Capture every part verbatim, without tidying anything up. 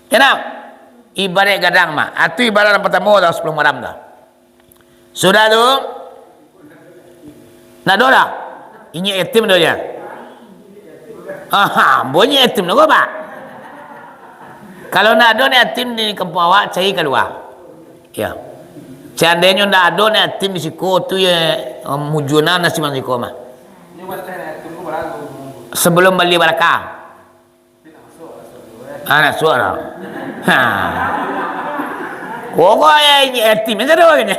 Yo ndak? Ibaraik gadang mah. Atu ibaraik nan partamo lah sapuluah Muharram tu. Sudah tu, ndak ado lah. Inyo yatim tu je. Aha, bunyi yatim tu, Pak. Kalau ndak ado ni yatim di kampuang awak, cari kalua. Ya. Seandainyo ndak ado ni yatim di siko tu, ya, mujuna nasi man siko mah. Sebelum bali baraka. Ah, nak suara. Ha. Kok ya ini yatim sajo kan.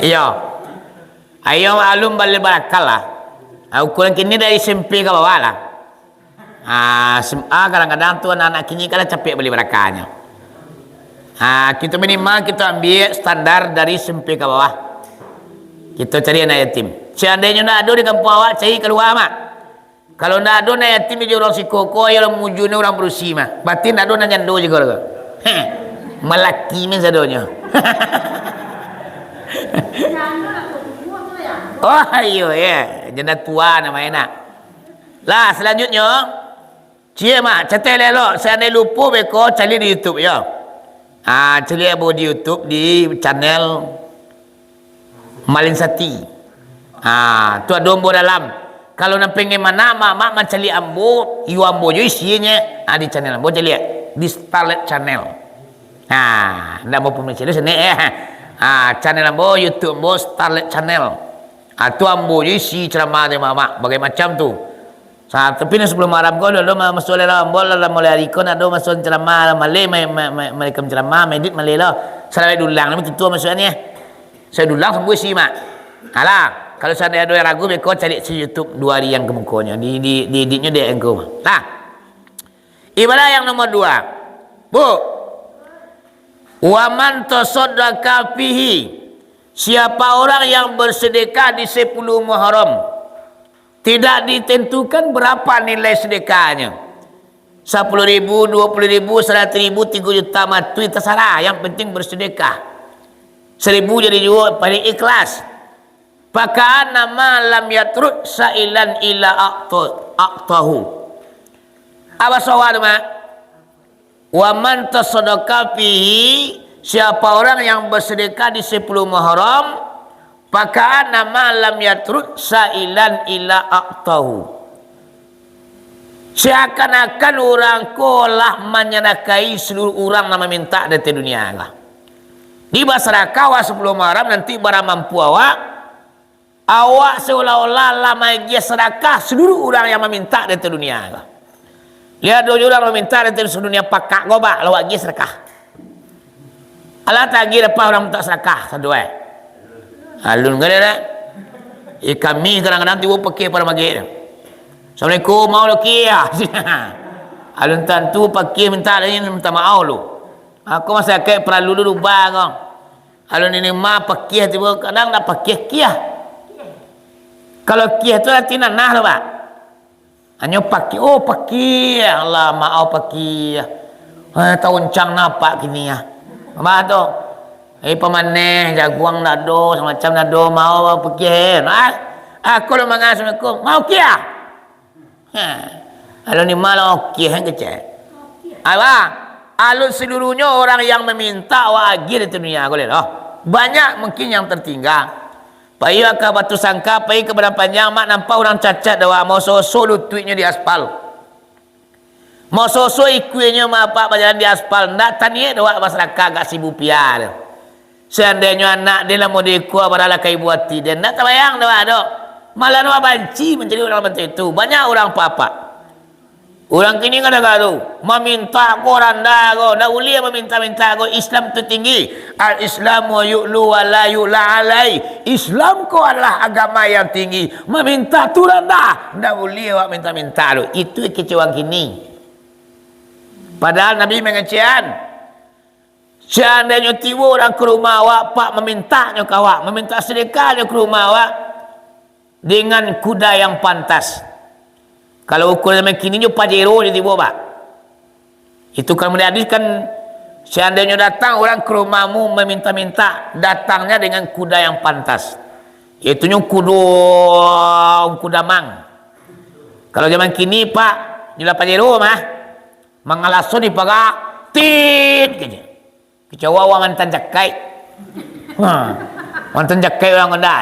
Iyo. Ayo alun bali baraka lah. Ah, ukuran kini dari S M P ka bawah lah. Ah, S M A kadang-kadang tu anak-anak kini kan lah capek bali barakanyo. Ah, kito minimal kito ambiak standar dari S M P ka bawah. Kito cari anak yatim. Seandainyo ndak ado di kampuang awak, cari kalua, Mak. Kalau ndak ado anak yatim di urang siko ko, yo urang mujuna urang padusi mah. Barati ndak ado anak jando juo ko. Heh. Malaki mah sadonyo. Oh, iyo, ya. Janda tua namonyo nak. Lah, salanjutnyo. Ciek, Mak, catat elok-elok. Seandai lupo beko, caliak di YouTube, yo. Ah, caliak ambo di YouTube, di channel Malin Sati. Ah, tu ado ambo dalam. Kalau nan pengen mana, Mak, Mak mancaliak ambo, iyo ambo jo isinyo. Ah, di channel ambo caliak. Di Starlet Channel. Ah, ndak ambo pun mancaliak sini, eh. Ah, channel ambo, YouTube ambo, Starlet Channel. Ah, tu ambo jo isi ceramah tu, Mak, Mak. Bagai macam tu. Sa-, tapi nan sapuluah Muharram ko, dulu ma-, masuak lai lah, ambo lah, lah mulai ari ko, ndak ado masuak ceramah, lah maleh, ma-, ma-, ma-, marekam ceramah, maedit maleh lah. Salawat dulang, tapi tutup masuaknyo. Salawat dulang sambuih isi, Mak. Alah, kalau seandai ado yang ragu, beko caliak si YouTube duo ari yang kemukonyo, di, di, di editnyo dek angku. Nah, ibarat yang nomor dua. Bu, wa man tasaddaqa fihi, siapa orang yang bersedekah di sapuluah Muharram, Tidak ditentukan berapa nilai sedekahnyo. Sapuluah ribu, duo puluah ribu, saratuih ribu, tigo juta matuih, tasarah. Yang penting bersedekah. Saribu jadi juo, paling ikhlas. Faka'annama lam yatruk sa'ilan illa a'ta-, a'tahu. Apa soal tu, Mak? Wa man tasaddaqa fihi, siapa orang yang bersedekah di sapuluah Muharram, faka'annama lam yatruk sa'ilan illa a'tahu. Seakan-akan urang ko lah manyadakahi saluruah urang nan mamintak di ateh dunia ko. Di basadakah awak sapuluah Muharram, nanti bara mampu awak, Awak seolah-olah lah maagiah sadakah saluruah urang yang mamintak di ateh dunia ko. Liek ado juo urang mamintak di ateh dunia pakak ko, Pak, lah awak agiah sadakah. Alah taagiah dapek urang mintak sadakah, sado ai. Alun ka dia, dak? Eh, kami kadang-kadang tibo pakiah pado magek tu. "Assalamualaikum, maaf lo, Kiah." Alun tantu pakiah mintak, lain mintak maaf lo. Ako masyarakat paralu lo rubah ko. Alun niniak mah pakiah tibo, kadang ndak pakiah, kiah. Kalau kiah tu arati nanah tu, Pak. Hanyo pakiah, oh, pakiah, alah, maaf, pakiah. Eh, tauncang napak kini, ah. Apa tu? Eh, pamaneh, jaguang ndak ado, samacam ndak ado, maaf, pakiah, eh. Ah, aku lo mangan assalamualaikum, maaf, kiah. Ha. Alun ni malah oke, kan, kecek. Apa? Alun saluruahnyo urang yang mamintak awak agiah di dunia ko, leh, loh. Banyak mungkin yang tertinggal. Pai ka Batusangka, pai ka Padang Panjang, Mak, nampak urang cacat dek awak, maoso-oso lutuiknyo di aspal. Maoso-oso ikuinyo, Mak, Pak, bajalan di aspal, ndak taniek dek awak masyarakat agak sibu pia tu. Seandainyo anak den lah mode iko, abarah lah ka ibo ati den, ndak tabayang dek awak doh. Malah awak banci mancaliak urang bantuak itu. Banyak urang apak-apak. Urang kini kadang-kadang tu, mamintak ko randah ko, ndak buliah mamintak-mintak ko, Islam tu tinggi. Al-Islamu yu'lu wa la yu'la alai. Islam ko adalah agama yang tinggi. Mamintak tu randah. Ndak buliah awak mintak-mintak tu. Itu kecek urang kini. Padahal Nabi mangecekan. Seandainyo tibo urang ka rumah awak, Pak, mamintaknyo ka awak, mamintak sadekahnyo ka rumah awak dengan kuda yang pantas. Kalau ukuran zaman kini nyo Pajero nyo tibo, Pak. Itu kalau maliek hadis kan, seandainyo datang urang ka rumahmu mamintak-mintak, datangnya dengan kuda yang pantas. Yaitunyo kudo, kuda mang. Kalau zaman kini, Pak, di lapan zero mah, mangalaso di paga, tit, kecek. Kecek awak mantan jakaik. Ha, mantan jakaik urang Honda.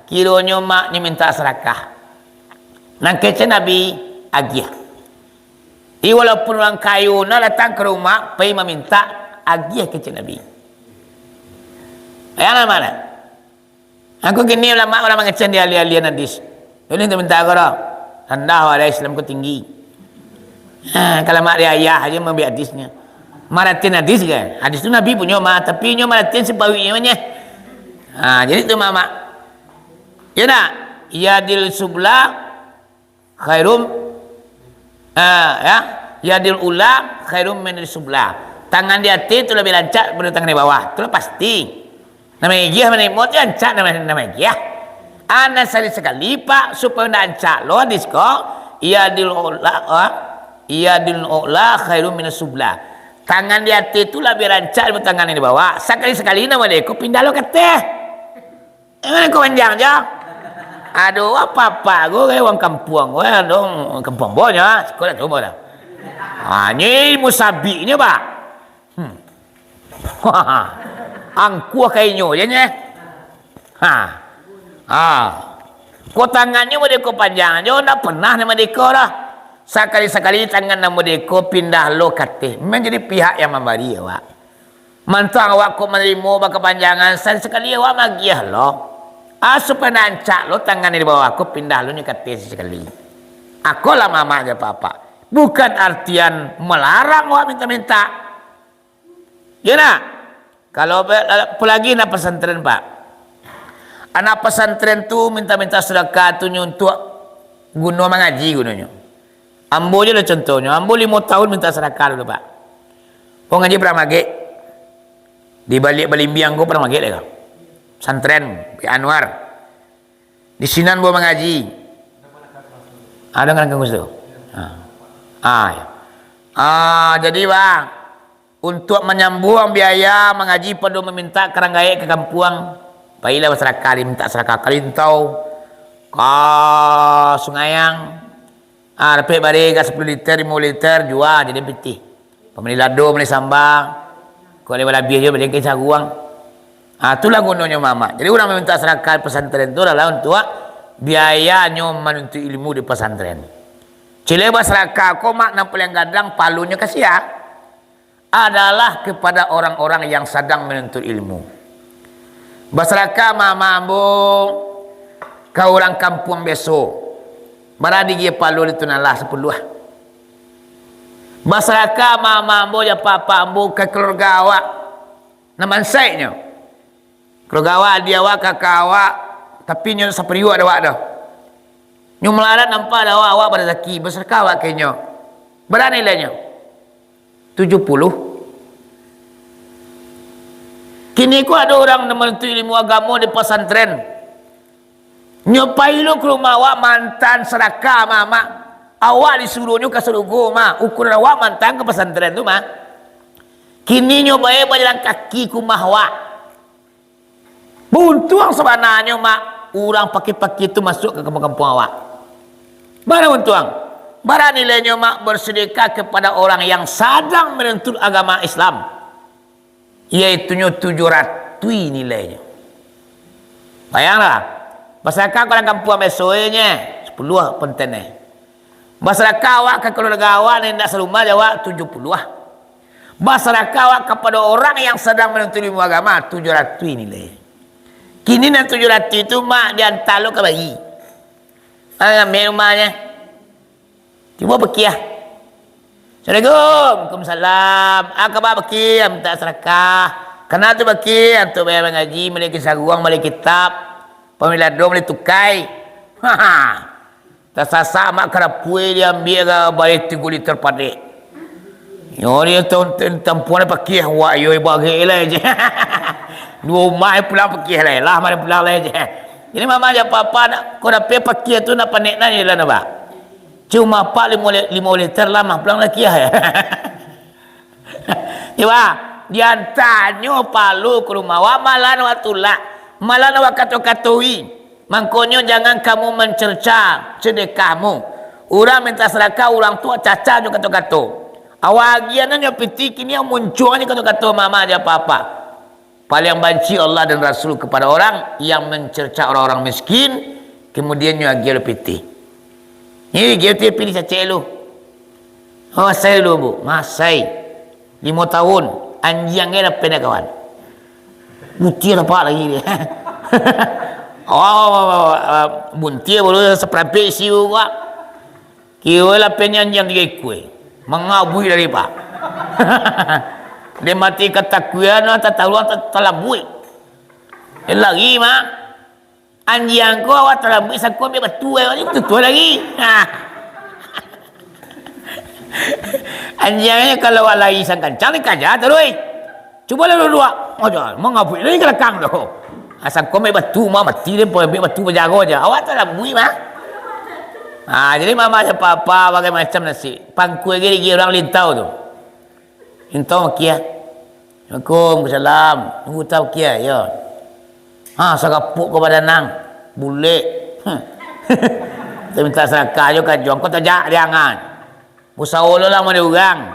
Kironyo mak nyo mintak sadakah. Nan kecek Nabi, agiah. Jadi, walaupun urang kayo nan datang ka rumah, pai mamintak, agiah kecek Nabi. Yang mana? Angku kini ulama urang mangecek di ahli-ahlian hadis. Ulih tu minta agaro. Randah wala Islam ko tinggi. Ha, kalau mak di ayah aja mambiak hadisnya. Maratin hadis kan? Hadis tu Nabi punyo mah, tapi inyo maratin sepawiknyo mah. Ha, jadi tu mak-mak. Ya nak? Yadil subla khairum, ah, ya, yadil ula khairum min subla. Tangan di ateh tu labiah rancak daripada tangan di bawah. Tu lah pasti. Nan magiah manarimo tu rancak nan, nan magiah. Anak sakali-sakali, Pak, supayo ndak rancak lo hadis ko, yadil ula, ah, yadil ula khairum min subla. Tangan di ateh tu labiah rancak daripada tangan yang di bawah. Sakali-sakali nan model ko pindah lo ka ateh. Emang ko panjang jo? Aduh, apa-apa ko, kayak urang kampuang, weh, dong kampuang banyak, sikolah tu bola. Ha, ni musabiknyo, Pak. Hmm. Angkuah kainyo je, nyeh. Ha. Ha. Ko tangannyo model ko panjang jo, ndak pernah nan model ko lah. Sakali-sakali tangan nan model ko pindah lo ka ateh. Memang jadi pihak yang mambari, awak. Mantang awak ko manarimo bakapanjangan, sakali-sakali awak magiah lo. Ah, supayo ndak rancak lo tangan di bawah ko pindah lo nyo ka ateh sakali. Ako lah mamak jo apak-apak. Bukan artian malarang awak mintak-mintak. Yo nak? Kalau apa-, apolagi anak pesantren, Pak. Anak pesantren tu mintak-mintak sadakah tu nyo untuak guno mangaji gunonyo. Ambo je lah contohnyo, ambo limo tahun mintak sadakah dulu, Pak. Ko ngaji Padang Magek. Di baliak Balimbiang ko Padang Magek deh ko. Pesantren Bukik Anwar. Di sinan ambo mangaji. Ado kan kampus tu? Ah. Ah, ya. Ah, jadi, Bang, untuak manyambuang biaya mangaji pado mamintak karang gaek ka kampuang, pailah basadakah, mintak sadakah ka Lintau, ka Sungayang. Ah, dapek bareh ka sapuluah liter, limo liter, jua jadi pitih. Pambali lado, pambali samba, kok labiah-labiah juo bali ka saguang. Ah, itulah gunonyo mamak. Jadi, urang mamintak sadakah pesantren tu adalah untuak biayanyo manuntuik ilmu di pesantren. Ciek basadakah ko, mak, nan paliang gadang palunyo ka sia adalah kepada orang-orang yang sadang menuntut ilmu. Basadakah mama ambo ka urang kampuang biaso, bara digiah palu di tunalah sapuluah. Basadakah mama ambo jo papa ambo ka keluarga awak nan mansaiknyo. Keluarga awak, adia awak, kaka awak, tapi nyo sapariuak dek awak doh. Nyo malarat nampak dek awak, awak barasaki, basadakah awak ka inyo. Bara nilainyo? Tujuah puluah. Kini ko ado urang nan manuntuik ilmu agamo di pasantren. Nyo pai lo ka rumah awak mantan sadakah, mamak. Awak disuruahnyo ka sarugo, mah. Ukuran awak mantan ka pasantren tu, mah. Kini nyo bae bajalan kaki ka rumah awak. Bauntuang sabananyo, mak, urang pakia-pakia tu masuak ka kampuang-kampuang awak. Bara untuang? Bara nilainyo, mak, basadakah kapado urang yang sadang manuntut agamo Islam, yaitunyo tujuah ratuih nilainyo. Bayanglah, basadakah ka urang kampuang biaso e nyo, sapuluah ponten e. Basadakah awak ka kaluarga awak nan indak sarumah jo awak, tujuah puluah. Basadakah awak kapado urang yang sadang manuntut ilmu agamo, tujuah ratuih nilai. Kini nan tujuah ratuih tu, mak, dianta lo ka bayi. Ah, ambiak umahnyo. Cubo pakiah. Assalamualaikum. Waalaikumsalam. Ah, ka ba pakiah, mintak sadakah. Kana tu pakiah, untuak bayar mangaji, mambali saguang, mambali kitab, pambali lado, mambali tukai. Haha. Tasasak mak karapui, diambiak ka bareh tigo liter padek. Yo, dia tam-, tam-, tampuan pakiah, wak yo, bagek lai je. Duo umah pulang pakiah lai, lah mari pulang lai je. Jadi, mama jo papa nak, ko dapek pakiah tu nak panek nan je lah, nampak. Cuma pak limo li-, limo liter lah, mah pulang lah kiah. Iwa, diantanyo palu ka rumah awak, malah awak tulak, malah awak kato-katoi. Mangkonyo, jangan kamu mencerca sedekahmu. Urang mintak sadakah, urang tu caca jo kato-kato. Awak agiahan nyo pitih, kini muncuang jo kato-kato mama jo papa. Paling banci Allah dan Rasul kepada orang yang mencerca orang-orang miskin, kemudian nyo agiah lo pitih. Ni agiah pitih, pitih cacek lo. Oh, masai lo, Bu. Masai. Limo tahun. Anjiang ke lapan dah, kawan. Buntiah tapak lagi dia. Oh, buntiah baru saparampek isi, Bu, Pak. Kiro lapan nyo anjiang tigo ikua. Mangabuik dari, Pak. Dia mati katakuian, tataruang, ta-, talabuik. Dia lari, Mak. Anjiang ko awak talabuik sako ambiak batu, eh, awak ni betutua lagi. Nah. Anjiang ni kalau awak lari sangkancang, dia kaja taruih. Cubo lah duduak. Aja, mangabuik lari ka balakang tu. Ah, sako ambiak batu, mah mati dia, ambiak batu bajago aja. Awak talabuik, mah. Ah, jadi mama jo papa bagai macam nasib. Pangkua lagi, lagi urang lintau tu. Lintau makiah. Assalamualaikum, salam. Nunggu tau kia, yo. Ha, sagapuk ko badanang. Bulek. Kita minta sadakah jo ka juang. Ko tajak di angan. Usaho lo lah mode urang.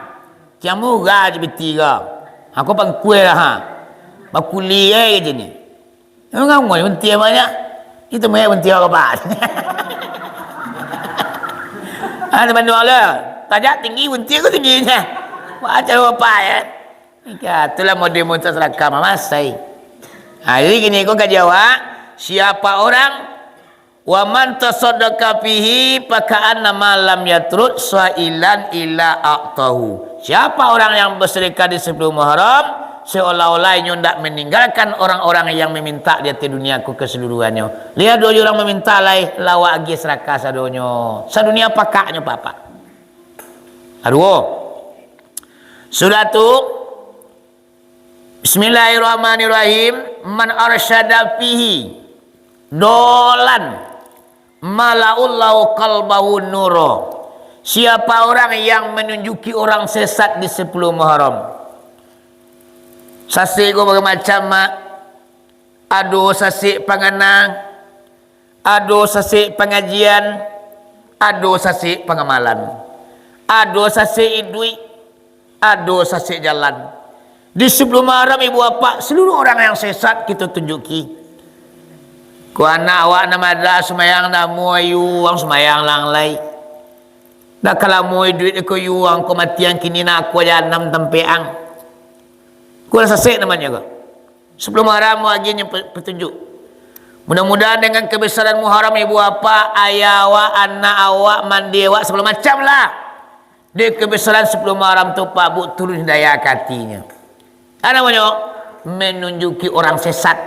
Ciang murah je piti ko. Ha, ko pangkua lah, ha. Bakuli, eh, je ni. Memang ngangoi buntiah banyak. Itu mayat buntiah ko, Pak. Ha, teman dua lah. Tajak tinggi, buntiah ko tinggi je. Wah, cara bapak, ya. Ika, itulah mode mintak sadakah mamasai. Ha, jadi kini ko ka jawab, siapa orang, wa man tasaddaqa fihi faka'annama lam yatruk sa'ilan illa a'tahu. Siapa orang yang bersedekah di sepuluh Muharram, seolah-olah inyo ndak meninggalkan orang-orang yang meminta di ateh dunia ko keseluruhannyo. Lihat dulu urang meminta lai, lah awak agiah sadakah sadonyo. Sadunia pakaknyo, Pak. Aduh. Sudah tu, Bismillahirrahmanirrahim. Man arsyada fihi dolan mala'ullahu qalbahu nuro. Siapa orang yang menunjuki orang sesat di sepuluh Muharram? Sasek ko bagai macam, Mak. Ado sasek pangana, ado sasek pangajian, ado sasek pangamalan, ado sasek iduik, ado sasek jalan. Di sepuluh Muharram, ibu bapak, seluruh orang yang sesat kito tunjuki. Ko anak awak nan madah sumayang namo ayuang sumayang lang lai. Dah ka lamo iduik ko yuang ko matiang kini nak ko jahanam tampek ang. Ko lah sasek namonyo ko. Sepuluh Muharram agiahnyo pe-, petunjuk. Mudah-mudahan dengan kebesaran Muharram, ibu bapak, ayah awak, anak awak, mandi awak, sagalo macam lah. Di kebesaran sepuluh Muharram tu, Pak Bu, turun hidayah ka atinyo. Apo namonyo? Menunjuki orang sesat.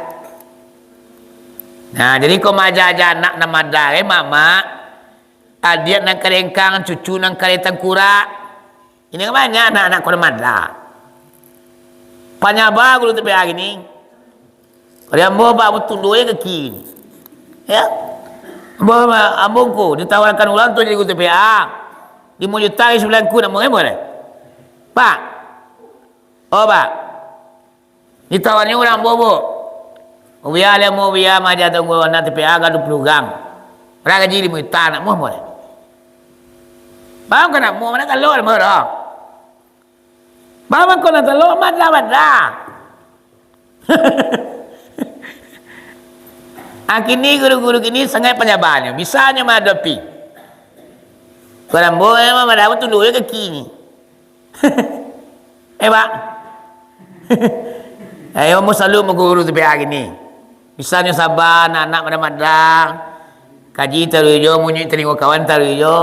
Nah, jadi ko maaja-aja anak nan madah, eh, mamak, adiak nan ka di engkang, cucu nan ka di tangkurak. Ini kan banyak anak-anak ko nan madah. Panyaba guru T P A kini. Kalau ambo, Pak, ambo tunduak je kaki. Ya. Ambo, ambo ko ditawarkan urang tu jadi guru T P A. Limo juta ari sabulan ko nak murah, murah. Pak. Oh, Pak. Ditawannyo urang ambo, Bu. Bia lah ambo, bia maaja tunggu anak T P A ka duo puluah urang. Bara gaji limo juta, nak murah, murah. Paham kan nak murah, mana kalau murah. Bama ko nan talok, madah-madah. Ah, kini guru-guru kini sangaik panyabanyo, bisanyo mahadapi. Kalau ambo, eh, madah tunduak je kaki ni. Eh, Pak. Ayo, ambo salut guru T P A kini. Bisanyo saba, anak-anak madah-madah. Kaji taruih jo, munyi talingo kawan taruih jo.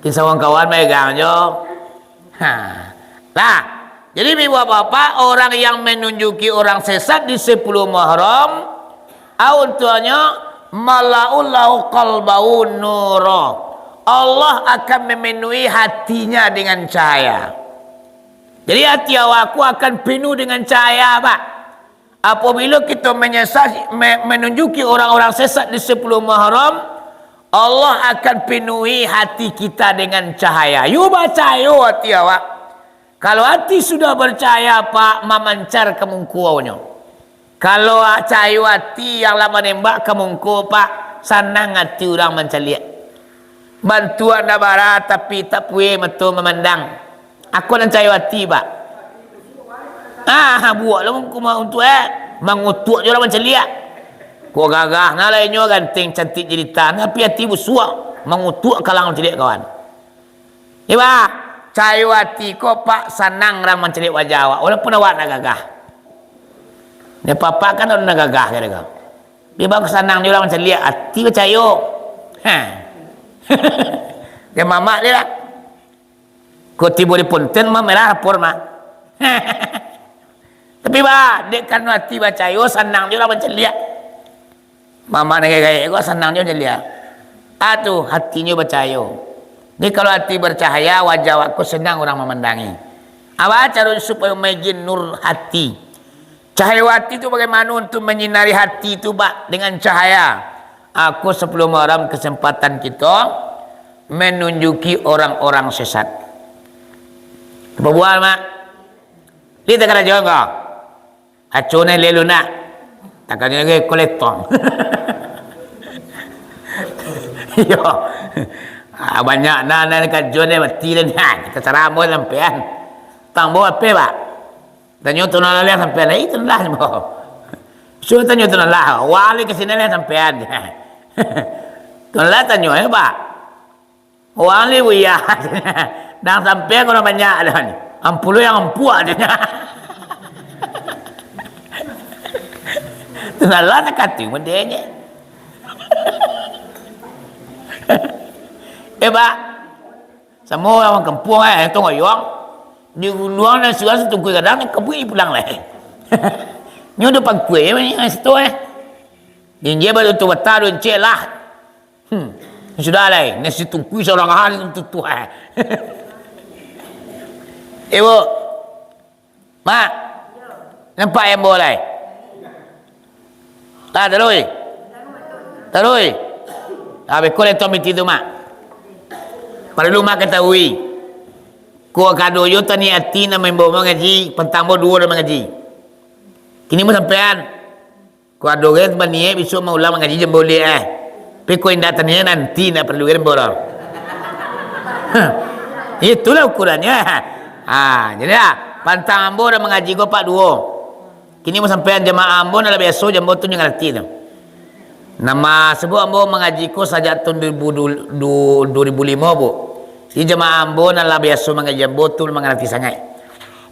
Kin sawang kawan maegang jo. Ha. Lah, jadi ibu bapak, orang yang menunjuki orang sesat di sepuluh Muharram, untuknyo, mala'ullahu qalbahu nura. Allah akan memenuhi hatinya dengan cahaya. Jadi hati awak ko akan penuh dengan cahaya, Pak. Apabila kita menyesat, me-, menunjuki orang-orang sesat di sepuluh Muharram, Allah akan penuhi hati kita dengan cahaya. Yo bacahayo hati awak. Kalau hati sudah bercahaya, Pak, mamancar ka mungkonyo. Kalau cahayo hati yang lah manembak ka mungko, Pak, sanang hati urang mancaliak. Bantuak ndak bara, tapi tak pueh mato mamandang. Ako nan cayo ati, Pak. Ah, buak lo mangko ma-, untuak, eh. Mangutuak jo urang mancaliak. Kok gagah nah lah inyo, ganteng, cantik jelita, tapi ati busuak, mangutuak kalang mancaliak kawan. Iba, cayo ati ko, Pak, sanang urang mancaliak wajah awak, walaupun awak ndak gagah. Nyo, Pak, Pak kan urang ndak gagah, kira ko. Iba, sanang jo urang mancaliak, ati bacayo. Ha. Kek mamak dia lah. Ko tibo di punten mah, merah lapor mah. Tapi, Pak, dek karano ati bacayo, sanang jo urang mancaliak. Mamak nan gaek-gaek ko sanang jo mancaliak. Ah, tu, hatinyo bacayo. Jadi, kalau ati bacahaya, wajah awak ko sanang urang mamandangi. Apa caro supayo maijin nur hati? Cahayo ati tu bagaimana untuk manyinari hati tu, Pak, dengan cahaya? Ako sapuluah Muharram kesempatan kito manunjuki orang-orang sesat. Babual, Mak. Di tagarajo ko. Aco ne lelu nak. Takkan lagi kolektong. Iyo. Ah, banyak nah, nah, kajo ne mati dah ni. Ha, kita saramo sampean. Tang bo ape, Pak? Tanyo tu nan lah sampean, eh, itu lah, bo. Suruh tanyo tu nan lah, wali ke sini lah sampean. Tu lah tanyo, eh, Pak. Wali, Buya. Nan sampean kurang banyak dah ni. Ampulu yang ampuak dah. Tu nan lah takati mendenya. Eh, Pak. Samo urang kampuang, eh, tong oyong. Di guluang nan sudah satungkui gadang, nan kabuik pulang lai. Nyo do pangkue, eh, situ, eh. Injek baru tu bata, do encek lah. Hmm. Sudah lai, nasi tungkui saurang hari tu, tu, eh. Eh, Bu. Mak, nampak ambo lai? Ah, taruih. Taruih. Ah, beko lai tuan miti tu, Mak. Paralu Mak katahui. Ko kado jo taniat ati nan maimbau mangaji, pantang ambo duo nan mangaji. Kini ambo sampean. Ko ado urang baniaik bisuak maulang mangaji jam dua baleh, eh. Tapi ko indak taniaik nanti, indak paralu urang borong. Itulah ukurannyo. Ha, jadi lah, pantang ambo dah mangaji ko Pak duo. Kini ambo sampean jamaah ambo nan lah biaso jam dua tu nyo ngarati tu. Nan sabuik ambo mangaji ko sajak tahun dua ribu, du-, du-, dua ribu limo, Bu. Jadi jamaah ambo nan lah biaso mangaji ambo tu mangarati sangaik.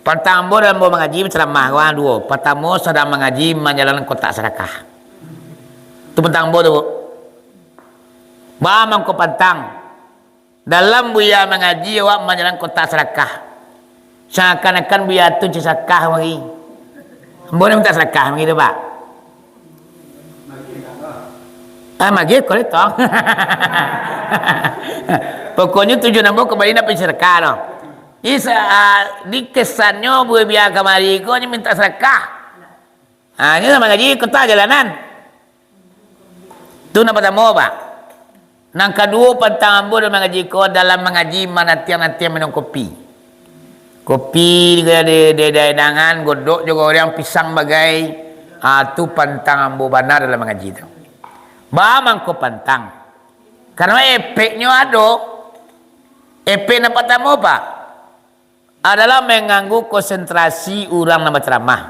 Pantang ambo dalam ambo mangaji bacaramah, wah, duo. Partamo, sadang mangaji manjalan kotak sadakah. Tu pantang ambo tu, Bu. Baa mangko pantang? Dalam Buya mangaji, awak manjalan kotak sadakah. Seakan-akan Buya tu cek sadakah mari. Ambo ni mintak sadakah mari tu, Pak. Ah, magi ko tong. Pokoknyo tujuan ambo kambali nak pai sadakah tu. Jadi, sa-, ah, di kesannyo Buya kamari ko nyo mintak sadakah. Ah, nyo mangaji kotak jalanan. Tu nan partamo, Pak. Nan kaduo, pantang ambo dalam mangaji ko, dalam mangaji manatiang-natiang minum kopi. Kopi di, di, di, di hidangan, godok jo goreng, pisang bagai. Ah, tu pantang ambo bana dalam mangaji tu. Baa mangko pantang? Karano efeknyo ado. Efek nan partamo, Pak, adalah manganggu konsentrasi urang nan bacaramah.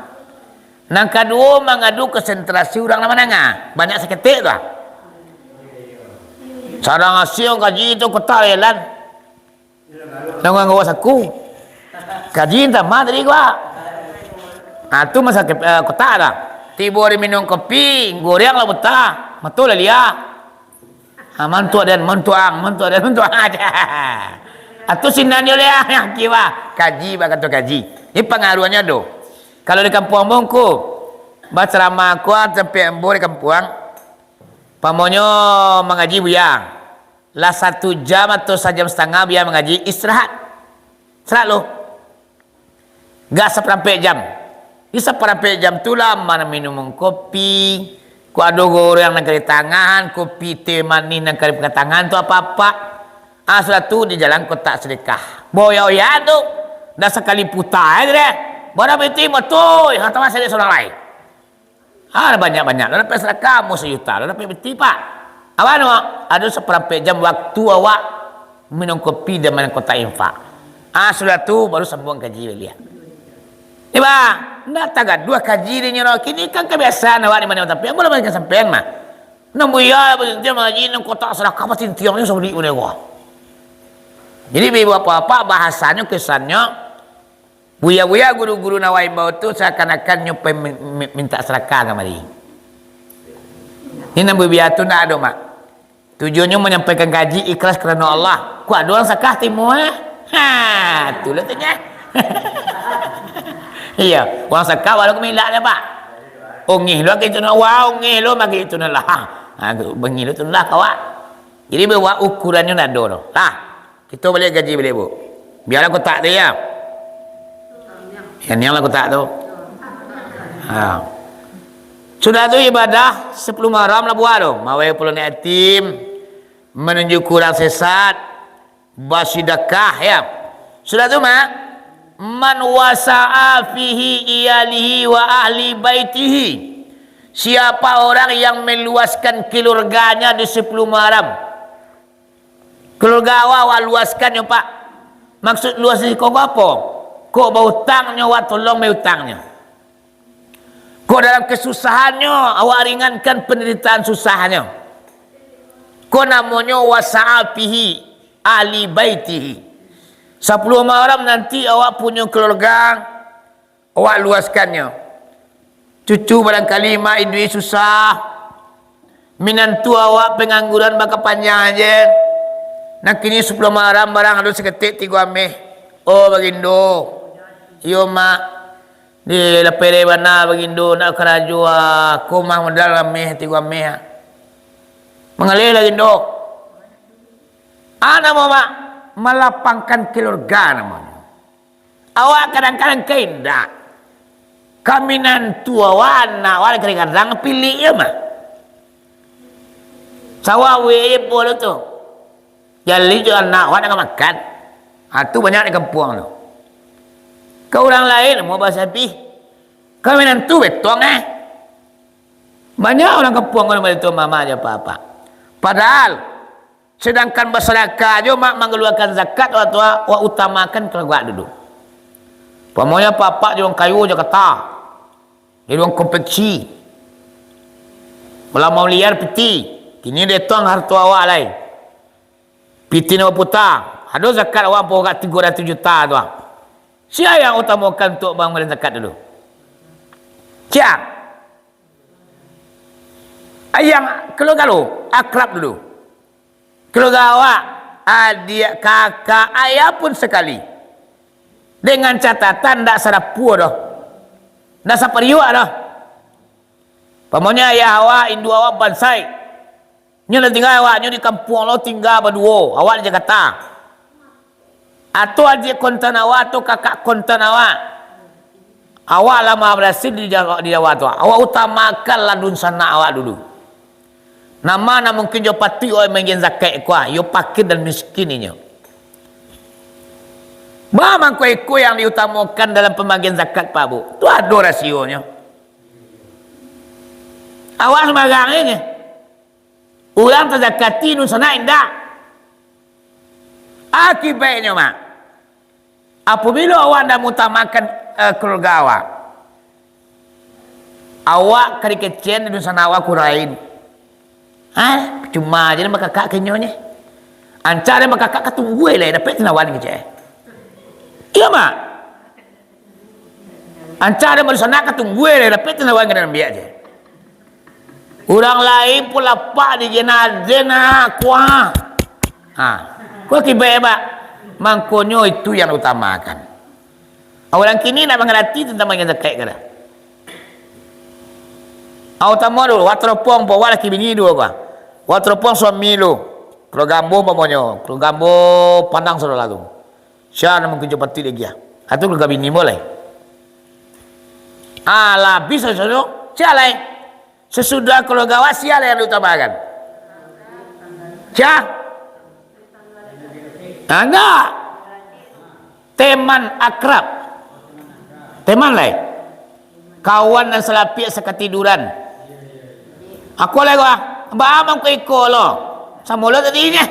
Nan kaduo, manganggu konsentrasi urang nan mandanga. Banyak saketek tu ah. Sadang asie kaji tu kotak jalan. Nan nganggu saku. Kaji tama tadi gua. Ah, tu masa ke-, eh, kotak dah. Tibo di minum kopi, goreng lah buta. Mato lah lia. Ha, mantuak den, mantuak ang, mantuak den, mantuak ang. Atu sinan yo leh, aki bah. Kaji, bah, kato kaji. Ini pangaruahnyo do. Kalau di kampuang ambo ko, bacaramah ko, sampai ambo di kampuang, pamonyo mangaji buya. Lah satu jam atau sajam satangah buya mangaji, istirahat. Istirahat lo. Gak saparampek jam. Di saparampek jam tu lah, ma-, minum kopi, ko ado goreng nan ka ditangahan, kopi teh manih nan ka dipatangahan tu apak-apak. Ah, sudah tu di jalan kotak sadakah. Boya-boya tu, dah sakali puta aja deh. Bara piti motoi, ha, tamasek dek surang lai. Ah, banyak-banyak, lah dapek sadakah, amuah sajuta, lah dapek piti, Pak. Apo namo? Ado saparampek jam waktu awak minum kopi dan main kotak infak. Ah, sudah tu baru sambuang kaji baliak. Ni, Bang, ndak tagaduah kaji dek nyo. Kini kan kabiasaan awak di ma-, tapi ambo lah balikan sampean mah. Nan buya basintiang mangaji, nan kotak sadakah basintiangnyo sabalik model ko. Jadi, bapak-bapak, bahasanyo, kesannyo, buya-buya, guru-guru nan awak imbau tu seakan-akan nyo pai min-, min-, mintak sadakah kamari. Ini nan buya tu ndak ado, Mak. Tujuannyo manyampaikan kaji ikhlas karano Allah. Kok ado urang sadakah timu, eh? Ha, tu lah tu nyo. Iyo, urang sadakah baru kumilak nyo, Pak. Ongeh lo gitu nah, wah, ongeh lo mah gitu nah lah. Ha, bangih lo tu lah kawak. Jadi, bahwa ukurannyo ndak ado doh. Lah, kito baliak kaji baliak, Bu. Bialah kotak tu, ya. Ya, niang lah kotak tu. Ha. Sudah tu ibadah sapuluah malam lah buah tu. Mawai pulo anak yatim, manunjuki urang sesat, basidakah, ya. Sudah tu, Mak, man wasa'a fihi iyalihi wa ahli baitihi. Siapa orang yang meluaskan keluarganya di sapuluah malam? Keluarga awak, awak luaskan nyo, Pak. Maksud luas di siko ko apo? Kok bautang nyo, awak tolong bai utang nyo. Kok dalam kesusahan nyo, awak ringankan penderitaan susah nyo. Ko namonyo wasa'a fihi ahli baitihi. Sapuluah malam nanti awak punyo keluarga, awak luaskannyo. Cucu barangkali mak iduik susah. Minantu awak pangangguran bakapanjang aje. Nan kini sapuluah malam barang ado saketek tigo ameh. Oh, bagindo. Iyo, mak. Di lapeh dek bana bagindo, ndak karajo, ah, ko mah modal ameh, tigo ameh, ah. Mangaleh lah gindo. Ah, namo, mak? Malapangkan keluarga namonyo. Awak kadang-kadang ka indak. Ka minantu awak, anak awak kadang-kadang pilik je mah. Sawah weh je pulo tu. Jaleh jo anak awak nak makan. Ha, tu banyak di kampuang tu. Ka urang lain, mau basapi. Ka minantu betong, eh. Banyak urang kampuang ko model tu, mama je apa-apa. Padahal, sedangkan basadakah jo, mak, manggaluakan zakat, wak tu, wak utamakan keluarga dulu. Umpamonyo apak-apak jo urang kayo Jakarta, di ruang konveksi, ulama liar piti, kini detong harto awak lai. Piti nan baputa, ado zakat awak ampau agak tigo ratus juta tu, ah. Sia yang utamakan untuk manggaluakan zakat dulu? Sia? Yang keluarga lu, akrab dulu. Keluarga awak, adiak, kakak, ayah pun sakali. Dengan catatan ndak sadapua doh. Ndak sapariuak doh. Umpamonyo ayah awak, induak awak bansaik. Nyo lah tingga awak, nyo di kampuang lo tingga baduo, awak di Jakarta. Atau adiak kontan awak, atau kakak kontan awak. Awak lah ma-, barasil di Jawa, di Jawa tu. Awak utamakanlah dunsanak awak dulu. Nan ma nan mungkin jo patuik awak mambagian zakat ko, ah, yo pakir dan miskin inyo. Ba mangko iko yang diutamakan dalam pambagian zakat, Pak, Bu? Tu ado rasionyo. Awak sumbarang aja. Urang tazakati, dunsanak indak. Akibatnyo, mak, apabilo awak ndak mautamakan, eh, keluarga awak, awak ka dikecekan dunsanak awak ka urang lain. Ah, cuma aja nan bakakak ka inyo nyo. Ancak nan bakakak ka tunggua lai, dapek tinawan kecek. Iyo, mak. Ancak nan badunsanak ka tunggua lai, dapek tinawan ka nan ambiak je. Urang lain pun lapak di jenazah nak kuah. Ha, ko akibatnyo, Pak. Mangkonyo itu yang diutamakan. Urang kini ndak mangarati tantang pambagian zakat ko doh. Awak utamo dulu, awak taropong, awak laki bini duo ko. Awak taropong suami lu. Keluarga ambo umpamonyo, keluarga ambo Padang Sadolah tu. Sia nan mungkin jo patuik lagi, ah. Atu keluarga bini ambo lai. Ah, lah abih sajo tu. Sia lai. Sasudah keluarga awak, sia lai yang diutamakan? Sia? Ah, indak. Teman akrab. Teman lai. Kawan nan salapiak sakatiduran. Aku lai ko, ah. Baa mangko iko lo? Samo lo tadi nyo.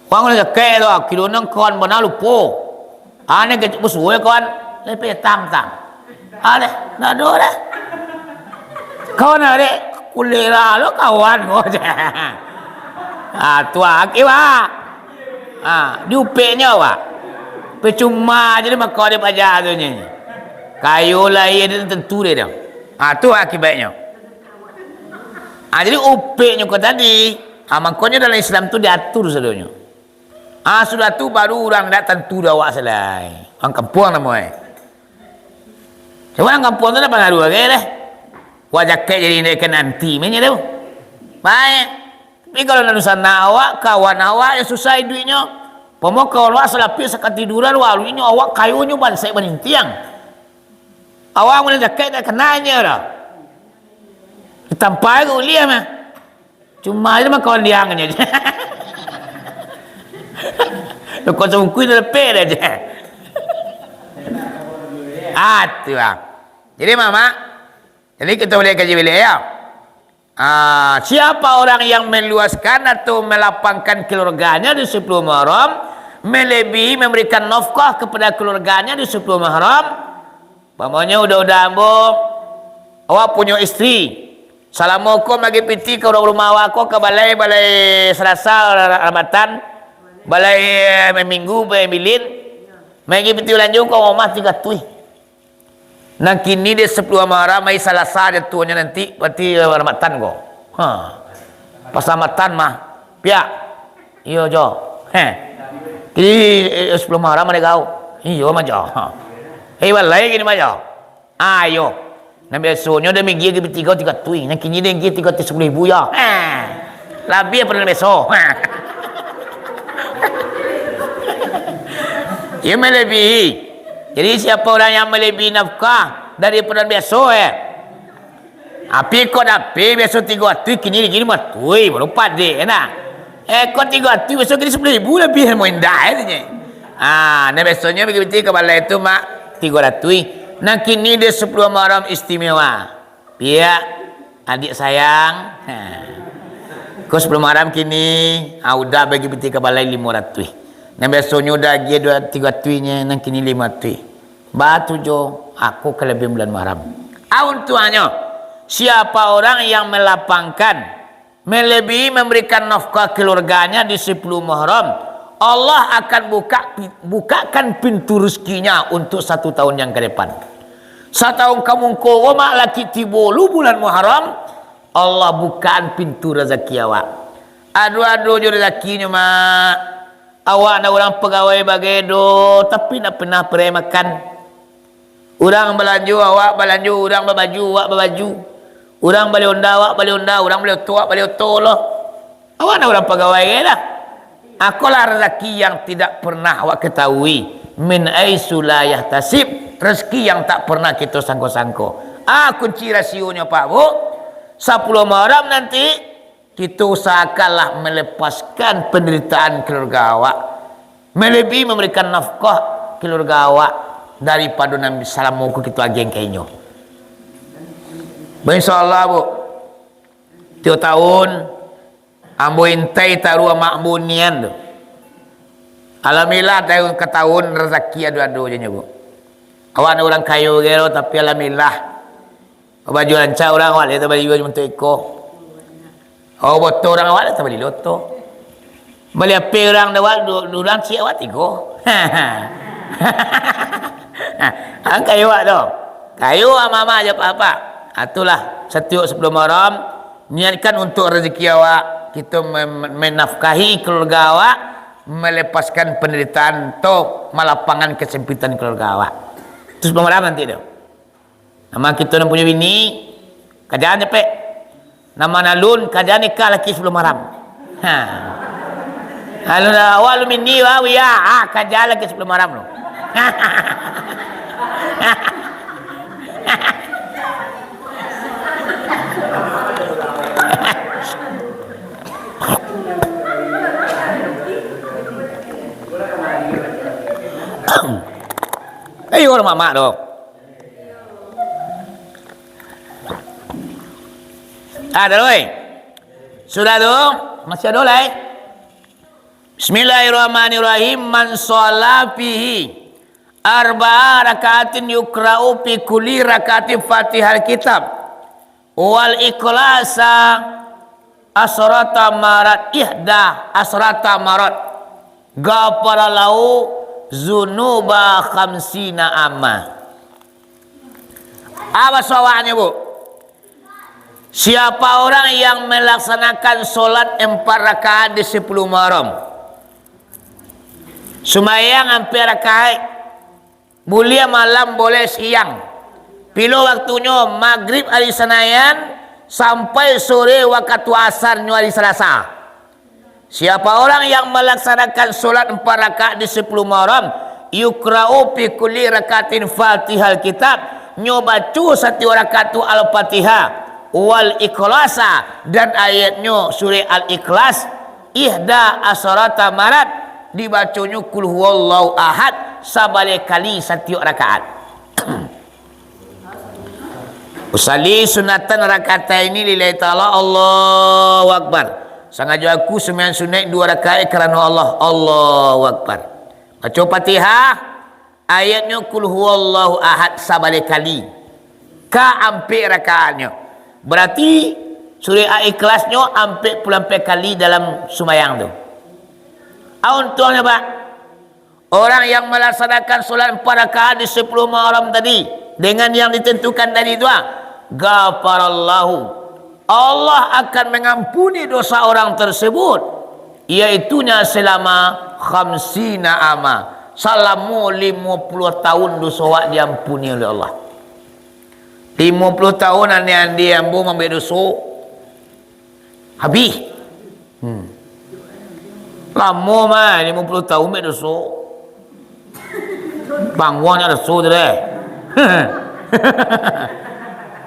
Wang lah cakek tu, kiro nan kawan bana lupo. Ane kecek basuo kawan, lepeh tang-tang. Aleh, ndak ado dah. Kawan arek kulera lo kawan ko. Ah, tu aki, Wak. Ah, diupeknyo, Wak. Percuma je mako dia paja tu nyo. Kayo lahia dia tentu dia tu. Ah, tu akibatnyo. Ah, jadi upeknyo ko tadi, ah, mangkonyo dalam Islam tu diatur sadonyo. Ah, sudah tu baru urang ndak tantu dek awak salai. Urang kampuang namo e. Cuma urang kampuang tu ndak pangaruah gai lah. Wak jakek jadi ndak ikan anti menyo tu. Baik. Tapi kalau nan dunsanak awak, kawan awak yang susah iduiknyo, pomo kawan awak salapik sakatiduran, waluinyo awak kayonyo bansaik banintiang. Awak mun jakek ndak kananyo dah. Ditampai ka uliah mah. Cuma aja mah kawan diang aja. Loko sabungkuih dah lepeh dah je. Ah, tu lah. Jadi, Mamak, jadi kita boleh kaji balik ya. Ah, siapa orang yang meluaskan atau melapangkan keluarganya di sepuluh Muharram, melebihi memberikan nafkah kepada keluarganya di sepuluh Muharram, umpamonyo udah-udah ambo, awak punyo isteri, salamo ko magi piti ka urang rumah awak ko, ka balai, balai Salasa, Ra-, Ra-, Ramatan, balai, eh, Minggu, balai Bilin, magi piti balanjo ko rumah tigo ratuih. Nan kini dek sapuluah Muharram, ari Salasa jatuahnyo nanti, berarti Ramatan ko. Ha. Pas Ramatan mah, piak. Iyo, Jo. Heh. Kini, eh, sapuluah Muharram ado kau. Iyo mah, Jo. Ha. Eh, balai kini mah, Jo. Ayo. Nan biasonyo dah minggi tigo, tigo ratuih. Nan kini dah minggi tigo ratuih sapuluah ribu, Jo. Ha. Labiah pado nan biaso. Ha. Iyo melebihi. Jadi, siapa orang yang melebihi nafkah daripado biaso, eh? Api ko dapek biaso tigo ratuih, kini, kini limo ratuih, baru padek, kan, nah? Eh, ko tigo ratuih, biaso kini sapuluah ribu labiah, mau indak, eh, tu, nyo. Ah, nah, biasonyo bagi piti ka balai tu, Mak, tigo ratuih. Nah, kini dek sapuluah Muharram istimewa. Piak, adik sayang. Ha. Ko sapuluah Muharram kini, ah, udah bagi piti ka balai limo ratuih. Nan biasonyo udah agiah duo, tigo ratuihnyo, nan kini limo ratuih. Baa tu Jo, ako kalabiahan bulan Muharram. Ah, untuangnyo, siapa orang yang melapangkan, melebihi memberikan nafkah keluarganya di sapuluah Muharram, Allah akan buka, bukakan pintu rezekinya untuk satu tahun yang ke depan. Satahun ka muko, Mak, laki tibo lu bulan Muharram, Allah bukaan pintu razaki awak. Ado-ado jo razakinyo, Mak. Awak ndak urang pagawai bagai doh, tapi ndak pernah parai makan. Urang balanjo, awak balanjo, urang babaju, awak babaju. Urang bali onda, awak bali onda, urang bali oto, awak bali oto lo. Awak ndak urang pagawai gai lah. Akolah razaki yang tidak pernah awak ketahui. Min aitsu la yahtasib, rezeki yang tak pernah kito sangko-sangko. Ah, kunci rasionyo, Pak, Bu. Sapuluah Muharram nanti, kito usahakanlah melepaskan penderitaan keluarga awak, melebihi memberikan nafkah keluarga awak daripado nan salamo ko kito agiah ka inyo. Insyaallah, Bu. Tiok tahun, ambo intai taruah mak ambo nian tu. Alhamdulillah, tahun ka tahun razaki ado-ado je nyo, Bu. Awak ni urang kayo gelo, tapi alhamdulillah. Baju rancak urang, awak lai tabali baju untuak iko. Oh, boto urang, awak lai tabali loto. Bali H P urang dawat, du-, du-, urang ciek awak tigo. Ang kayo awak tu. Kayo ama-ama aja apak-apak. Ah, itulah, satiok sapuluah Muharram, niatkan untuk rezeki awak, kita mem-, menafkahi keluarga awak, melepaskan penderitaan, atau malapangkan kesempitan keluarga awak. Tu sapuluah Muharram nanti tu. Nama kito nan punyo bini, kaja capek. Nama nan alun, kaja nikah laki sapuluah Muharram. Ha. Alun awak alun bini, wah, wia. Ah, kaja laki sapuluah Muharram tu. Eh, urang mamak tu. Ah, dah, oi. Sudah tu, masih ado lai. Bismillahirrahmanirrahim. Man shalla fihi arba'a raka'atin yukra'u fi kulli raka'atin Fatihal Kitab wal Ikhlasa asyrata marat, ihda asyrata marat, ghafara lahu dzunuba khamsina ama. Apa sawaknyo, Bu? Siapa orang yang melaksanakan solat empat rakaat di sepuluh Muharram, sumayang ampek rakaat, buliah malam, boleh siang, pilo waktunyo, magrib ari Sanayan sampai sore wakatu asarnyo ari Salasa. Siapa orang yang melaksanakan solat empat rakaat di sepuluh Muharram, yukra'u fi kulli rakaatin Fatihal Kitab, nyo baco satiok rakaat tu Al-Fatihah, wal Ikhlasa, dan ayatnyo surah Al-Ikhlas, ihda asyrata marat, dibaconyo Qul Huwallahu Ahad sabaleh kali satiok rakaat. Usalli sunatan rakataini lillahi ta'ala, Allahu Akbar. Sangajo aku sumbayang sunaik duo rakaat karano Allah, Allahu Akbar. Baco Fatihah, ayatnyo Qul Huwallahu Ahad sabaleh kali. Ka ampek rakaatnyo. Berarti surah Al-Ikhlasnyo ampek puluah ampek kali dalam sumbayang tu. Ah, untuangnyo, Pak. Orang yang melaksanakan solat empat rakaat di sepuluh Muharram tadi, dengan yang ditentukan tadi tu, ah, ghafarallahu, Allah akan mengampuni dosa orang tersebut, yaitunya selama khamsina ama, salamo limo puluah tahun doso awak diampuni oleh Allah. Limo puluah tahun ande-ande ambo mambuek doso, habih. Hmm. Lamo mah, limo puluah tahun buek doso. Banguang nyo doso tu deh.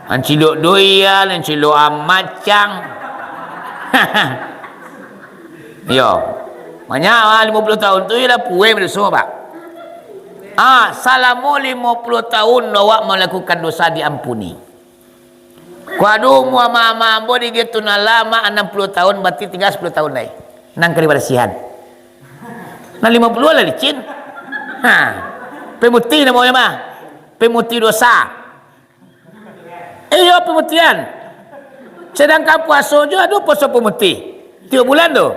Ancilok doian, ancilok amacang. Iyo. Banyak mah, limo puluah tahun tu iyo lah pueh doso, Pak. Ah, salamo limo puluah tahun awak malakukan dosa diampuni. Ko ado umua ama-ama ambo di Getunala, mak anam puluah tahun, barati tingga sapuluah tahun lai. Nan ka dibarasiahan. Nan limo puluah lah licin. Ha. Pemutih namonyo mah. Pemutih dosa. Iyo, pemutihan. Sedangkan puaso jo ado puaso pemutih. Tiok bulan tu.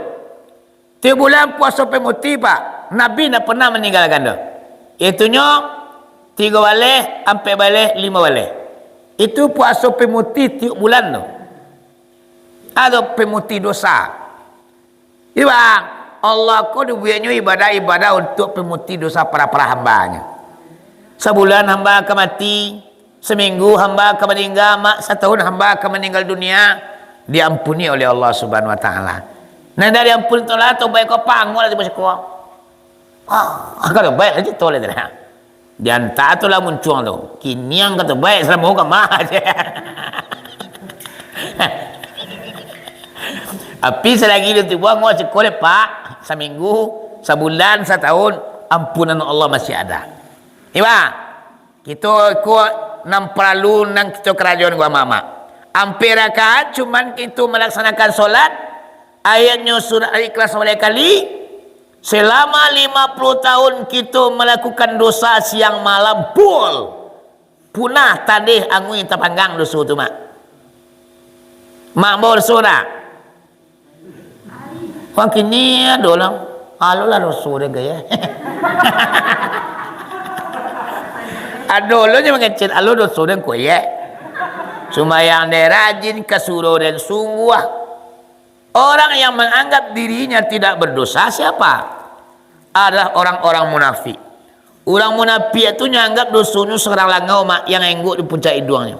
Tiok bulan puaso pemutih, Pak. Nabi ndak pernah maninggalkan tu. Itunyo tigo baleh, ampek baleh, limo baleh. Itu puaso pemutih tiok bulan tu. Atau pemutih dosa. Iyo, Bang, Allah ko dibueknyo ibadah-ibadah untuak pemutih dosa para-para hamba-Nyo. Sabulan hamba ka mati, saminggu hamba ka maningga, mak, satahun hamba ka maninggal dunia, diampuni oleh Allah Subhanahu Wa Taala. Nan indak diampuni tu lah, tobaik ko panguak lah tibo siko. Ah, ka tobaik lah cito lah tu lah. Di antara tu lah muncuang tu. Kini ang ka tobaik, salamo ka mah. Tapi salagi di tubuah angok siko dek, Pak, saminggu, sabulan, satahun, ampunan Allah masih ada. Iba, kito iko nan paralu nan kito karajoan ko, Amak-amak. Ampek rakaat cuman kito malaksanakan solat, ayatnyo surah Al-Ikhlas sabaleh kali, selama lima puluh tahun kito malakukan dosa siang malam, pul. Punah, tadeh, anguih, tapanggang doso tu, Mak. Mak, ambo doso ndak? Wah, kini ado lah. Alo lah doso den ko, yo. Ado lo nyo mangecek, alo doso den ko, yo. Sumbayang den rajin, ka surau den sungguah. Orang yang menganggap dirinya tidak berdosa siapa? Adalah orang-orang munafik. Urang munafik tu nyo anggap dosonyo sagarang langau, Mak, yang enggok di puncak iduangnyo.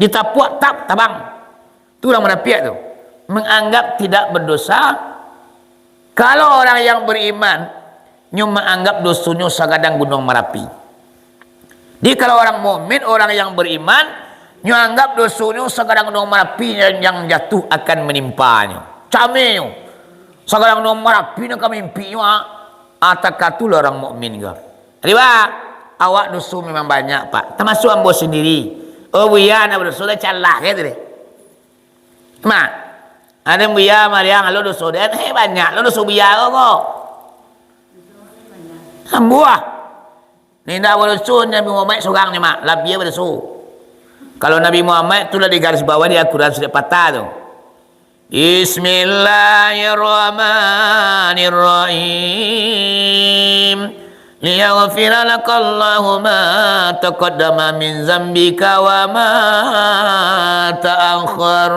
Ditapuak, tap, tabang. Tu urang munafik tu. Menganggap tidak berdosa. Kalau orang yang beriman, nyo maanggap dosonyo sagadang Gunuang Marapi. Jadi, kalau orang mukmin, orang yang beriman, nyo anggap dosonyo sagadang Gunuang Marapi yang, yang jatuh akan manimpanya. Caminyo. Sagadang Gunuang Marapi nan ka maimpinyo, ah. Ah, takatulah orang mukmin ko. Jadi, Pak, awak doso memang banyak, Pak. Tamasuak ambo sendiri. Oh, buya, nak badoso lah, calah, kato deh. Mak, Ado buya mariang lo doso den, heh, banyak lo doso buya ko. Sambuah. Indak badoso Nabi Muhammad surang nyo, Mak, labiah badoso. Kalau Nabi Muhammad tu lah di garis bawah di Al-Quran sudah patah tu. Bismillahirrahmanirrahim. Liyaghfira lakallahu ma taqaddama min zambika wa ma ta'akhkhar.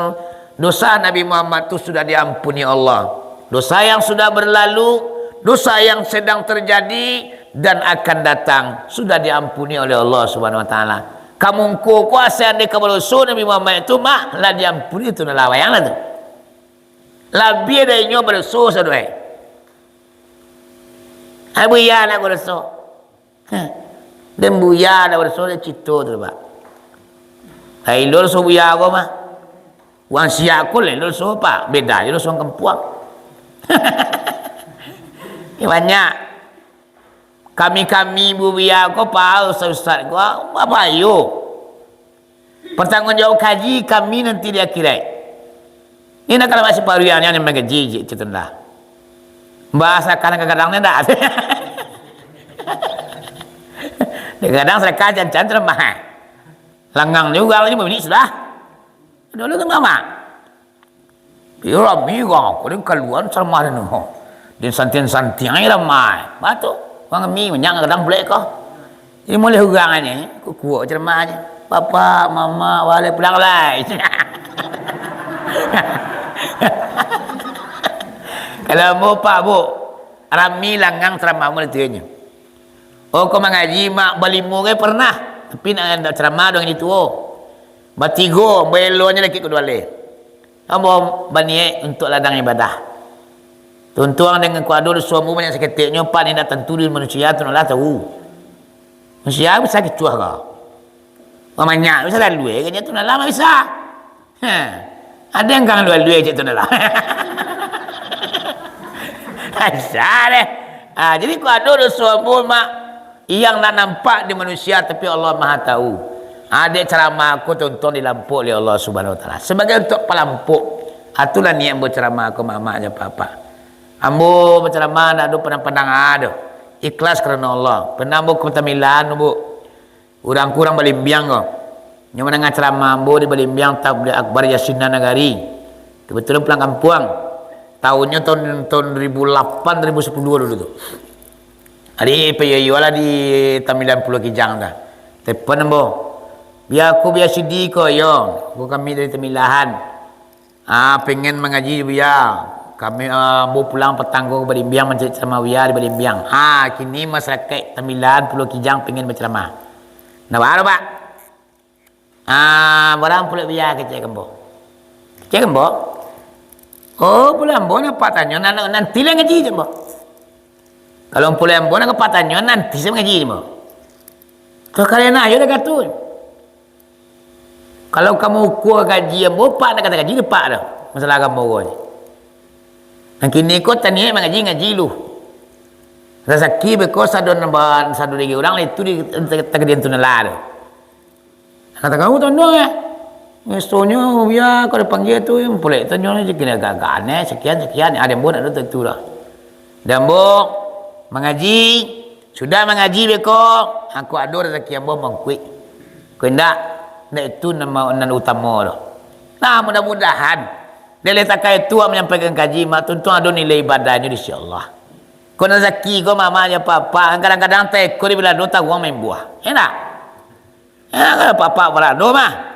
Dosa Nabi Muhammad tu sudah diampuni Allah. Dosa yang sudah berlalu, dosa yang sedang terjadi, dan akan datang, sudah diampuni oleh Allah Subhanahu wa Taala. Ka mangko ko, asa andai ka badoso Nabi Muhammad tu, Mak, lah diampuni tu, nah, lah, bayanglah tu. Labiah dari inyo badoso sadoe. Ai buya nak badoso. Heh. Den buya nak badoso, den cito tu, Pak. Ai lo doso buya ko mah. Urang Siak ko lai lo doso, Pak. Beda jo doso urang kampuang. Banyak. Kami-kami buya ko, Pak, ustaz-ustaz ko, bapayo. Pertanggungjawab kaji kami nanti di akhirat. Ini nak kalau masih paruian yang mangaji je, cik tu lah. Bahasa kan kadang-kadang ni ndak. Kadang-kadang sedekah jancan ceramah. Langang juga ni bunyi sudah. Dulu tu mama. Iyo rami urang, aku ni kaluan ceramah ni. Din santiang-santiang aja ramai. Batu, urang mi banyak kadang bulek ko. Jadi mulai urang ni, kukuak ceramah ni. Bapak, mama, walai pulang lai. Kalau ambo, Pak, Bu, rami langang ceramah mulai tu nyo. Oh, ko mangaji, Mak, balimo gai pernah. Tapi nak, nak ceramah dengan itu, oh. Batigo, baelonyo laki kedua le. Ambo baniaik untuak ladang ibadah. Tuntuang dengan kuado doso ambo banyak saketeknyo, Pak, indak tantu di manusia tu lah tahu. Manusia bisa kicuah ka? Mamanyak bisa lalu, eh, kanya tu lah bisa. Ha. Ada yang kang lalu, eh, cik tu lah. Bisa deh. Ha, jadi kuado doso ambo, Mak. Yang nak nampak di manusia, tapi Allah Maha Tahu. Adek ceramah aku tonton dilampok oleh Allah Subhanahu Wa Taala. Sebagai untuk pelampok, itulah niat ambo ceramah aku, mamak jo apak-apak. Ambo berceramah ndak ado pandang-pandang ado. Ikhlas karena Allah. Pernah ambo ke Tamilan, Bu. Urang kurang Balimbiang ko. Nyo mandanga ceramah ambo di Balimbiang, Tabligh Akbar Yasinan Nagari. Kebetulan pulang kampuang. Tahunnyo tahun, tahun dua ribu lapan, dua ribu sepuluh dulu tu. Ari, payo-iyo lah di Tamilan Pulau Kijang tu. Telepon ambo. Bia aku, bia Sidi ko, yo. Ko kami dari Tamilahan. Ah, pengen mangaji, Buya. Kami, ah, ambo pulang patang ko ka Balimbiang mancari ceramah Buya di Balimbiang. Ah, kini masyarakat Tamilan Pulau Kijang pengen baceramah. Nah, baa, Pak? Ah, barang pulak Buya kecek ambo. Kecek ambo. Oh, pulak ambo nampak tanyo, nan-, nanti lah ngaji, cek ambo. Kalau pulak ambo nak nampak tanyo, nanti sa mangaji, cek ambo. Kau kalian ayo dah katu. Kalau kamu ukua gaji ambo, Pak, nak kata gaji, Pak, dah. Masalah agamo ko ni. Nan kini ko taniaik mangaji, ngaji lu. Rasaki beko sado nambahan sado diri urang lah itu di, takadian tu nala tu. Kata kamu tu anduang ya. Ngesonyo ya kau dipanggil tu, pulek tu nyo ni kena agak-agak aneh, sekian, sekian. Ada ambo nak tu tu dah. Dan ambo mangaji, sudah mangaji beko, aku ado rasaki ambo mangkuik. Kau indak, indak itu nama nan utama tu. Nah, mudah-mudahan dari takai tu manyampaikan kaji, mak tuntung ado nilai ibadahnyo di sisi Allah. Kau nan zaki, kau mama jo papa, kadang-kadang teko di balado taruang main buah. Enak? Ya, kalau papa balado mah.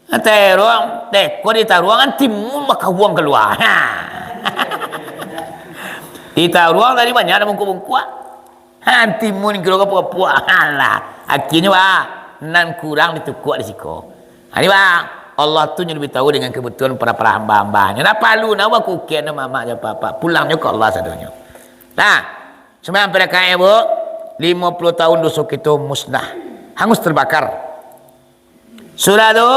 Taruang, teko di taruang kan timun bakawang kalua. Ha. Di taruang tadi banyak ada bungkuk-bungkuk. Ha, timun kiro ka puak-puak. Alah, akhirnyo, bah, nan kurang ditukuk di siko. Ha, ni, bah, Allah tu yang lebih tahu dengan kebutuhan para-para hamba-hamba-Nyo. Ndak paralu nak bakukian, ndak mamak jo apa-apa. Pulangnyo ka Allah sadonyo. Nah, sembahyang pado rakaat, Bu, limo puluah tahun doso kito musnah. Hangus terbakar. Sudah tu,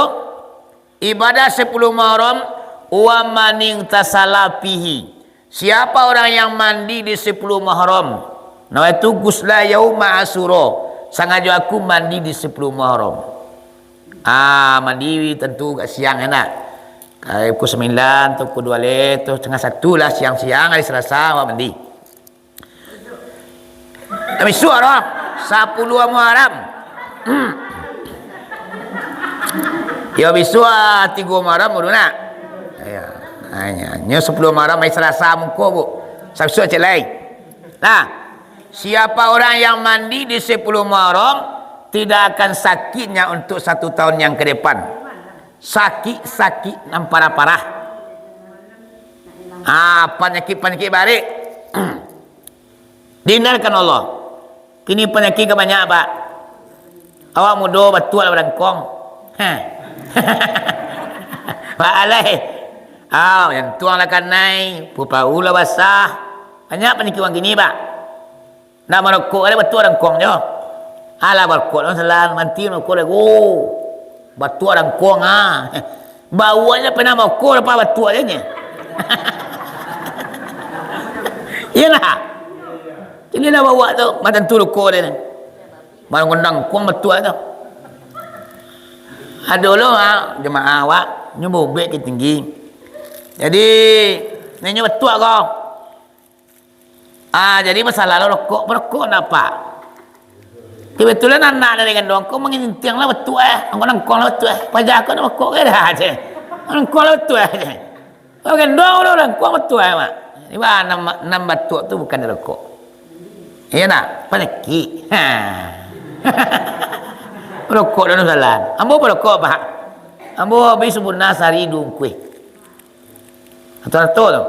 ibadah sepuluh Muharram, wa maning tasala fihi. Siapa orang yang mandi di sepuluh Muharram? Nawaitu ghusla yauma Asyura. Sangajo aku mandi di sepuluh Muharram. Ah, mandi tentu agak siang enak. Kai pukul sambilan tu, pukul duo le tu, satangah satu lah siang-siang hari Salasa awak mandi. Bisuak tu, sapuluah Muharram. Hmm. Yo, bisuak tigo Muharram baru nak. Yo. Hanyo, hanyo sapuluah Muharram hari Salasa muko, Bu. Sabisuak cek lai. Nah, siapa orang yang mandi di sapuluah Muharram, tidak akan sakitnya untuk satu tahun yang ke depan. Sakik-sakik nan parah-parah. Ah, panyakik-panyakik barek. Dihindarkan Allah. Kini panyakik ka banyak, Pak. Awak mudo batuak lah barangkong. Heh. Pak Alai. Ah, jantuang lah kanai, pupau lah basah. Banyak panyakik urang kini, Pak. Nak marokok, ada batuak rangkuang jo. Alah, barokok lah salah, manti marokok lah, oh. Batuak rangkuang, ah. Bawaknyo pernah marokok, lepas batuak je nyo. Iyolah. Inilah bawak tu, macam tu rokok dia ni. Malam gondang kuang batuak tu. Ado lo, ah, jemaah awak, nyo bobek ke tinggi. Jadi, nyo batuak ko. Ah, jadi masalah lo rokok, barokok ndak, Pak? Kebetulan anak dari gandong ko mangintiang lah batuak, eh. Angkau nangkong lah batuak, eh. Paja ko ndak rokok ke dah, ceh. Nangkong lah batuak, eh, ceh. Oh, gandong lo nangkong batuak, eh, Mak. Jadi, bah, nan, nan batuak tu bukan rokok. Iyo ndak? Panyakik. Ha. Rokok dah salah. Ambo barokok, Pak. Ambo habis sabuna sari duo bungkuih. Rato-rato tu.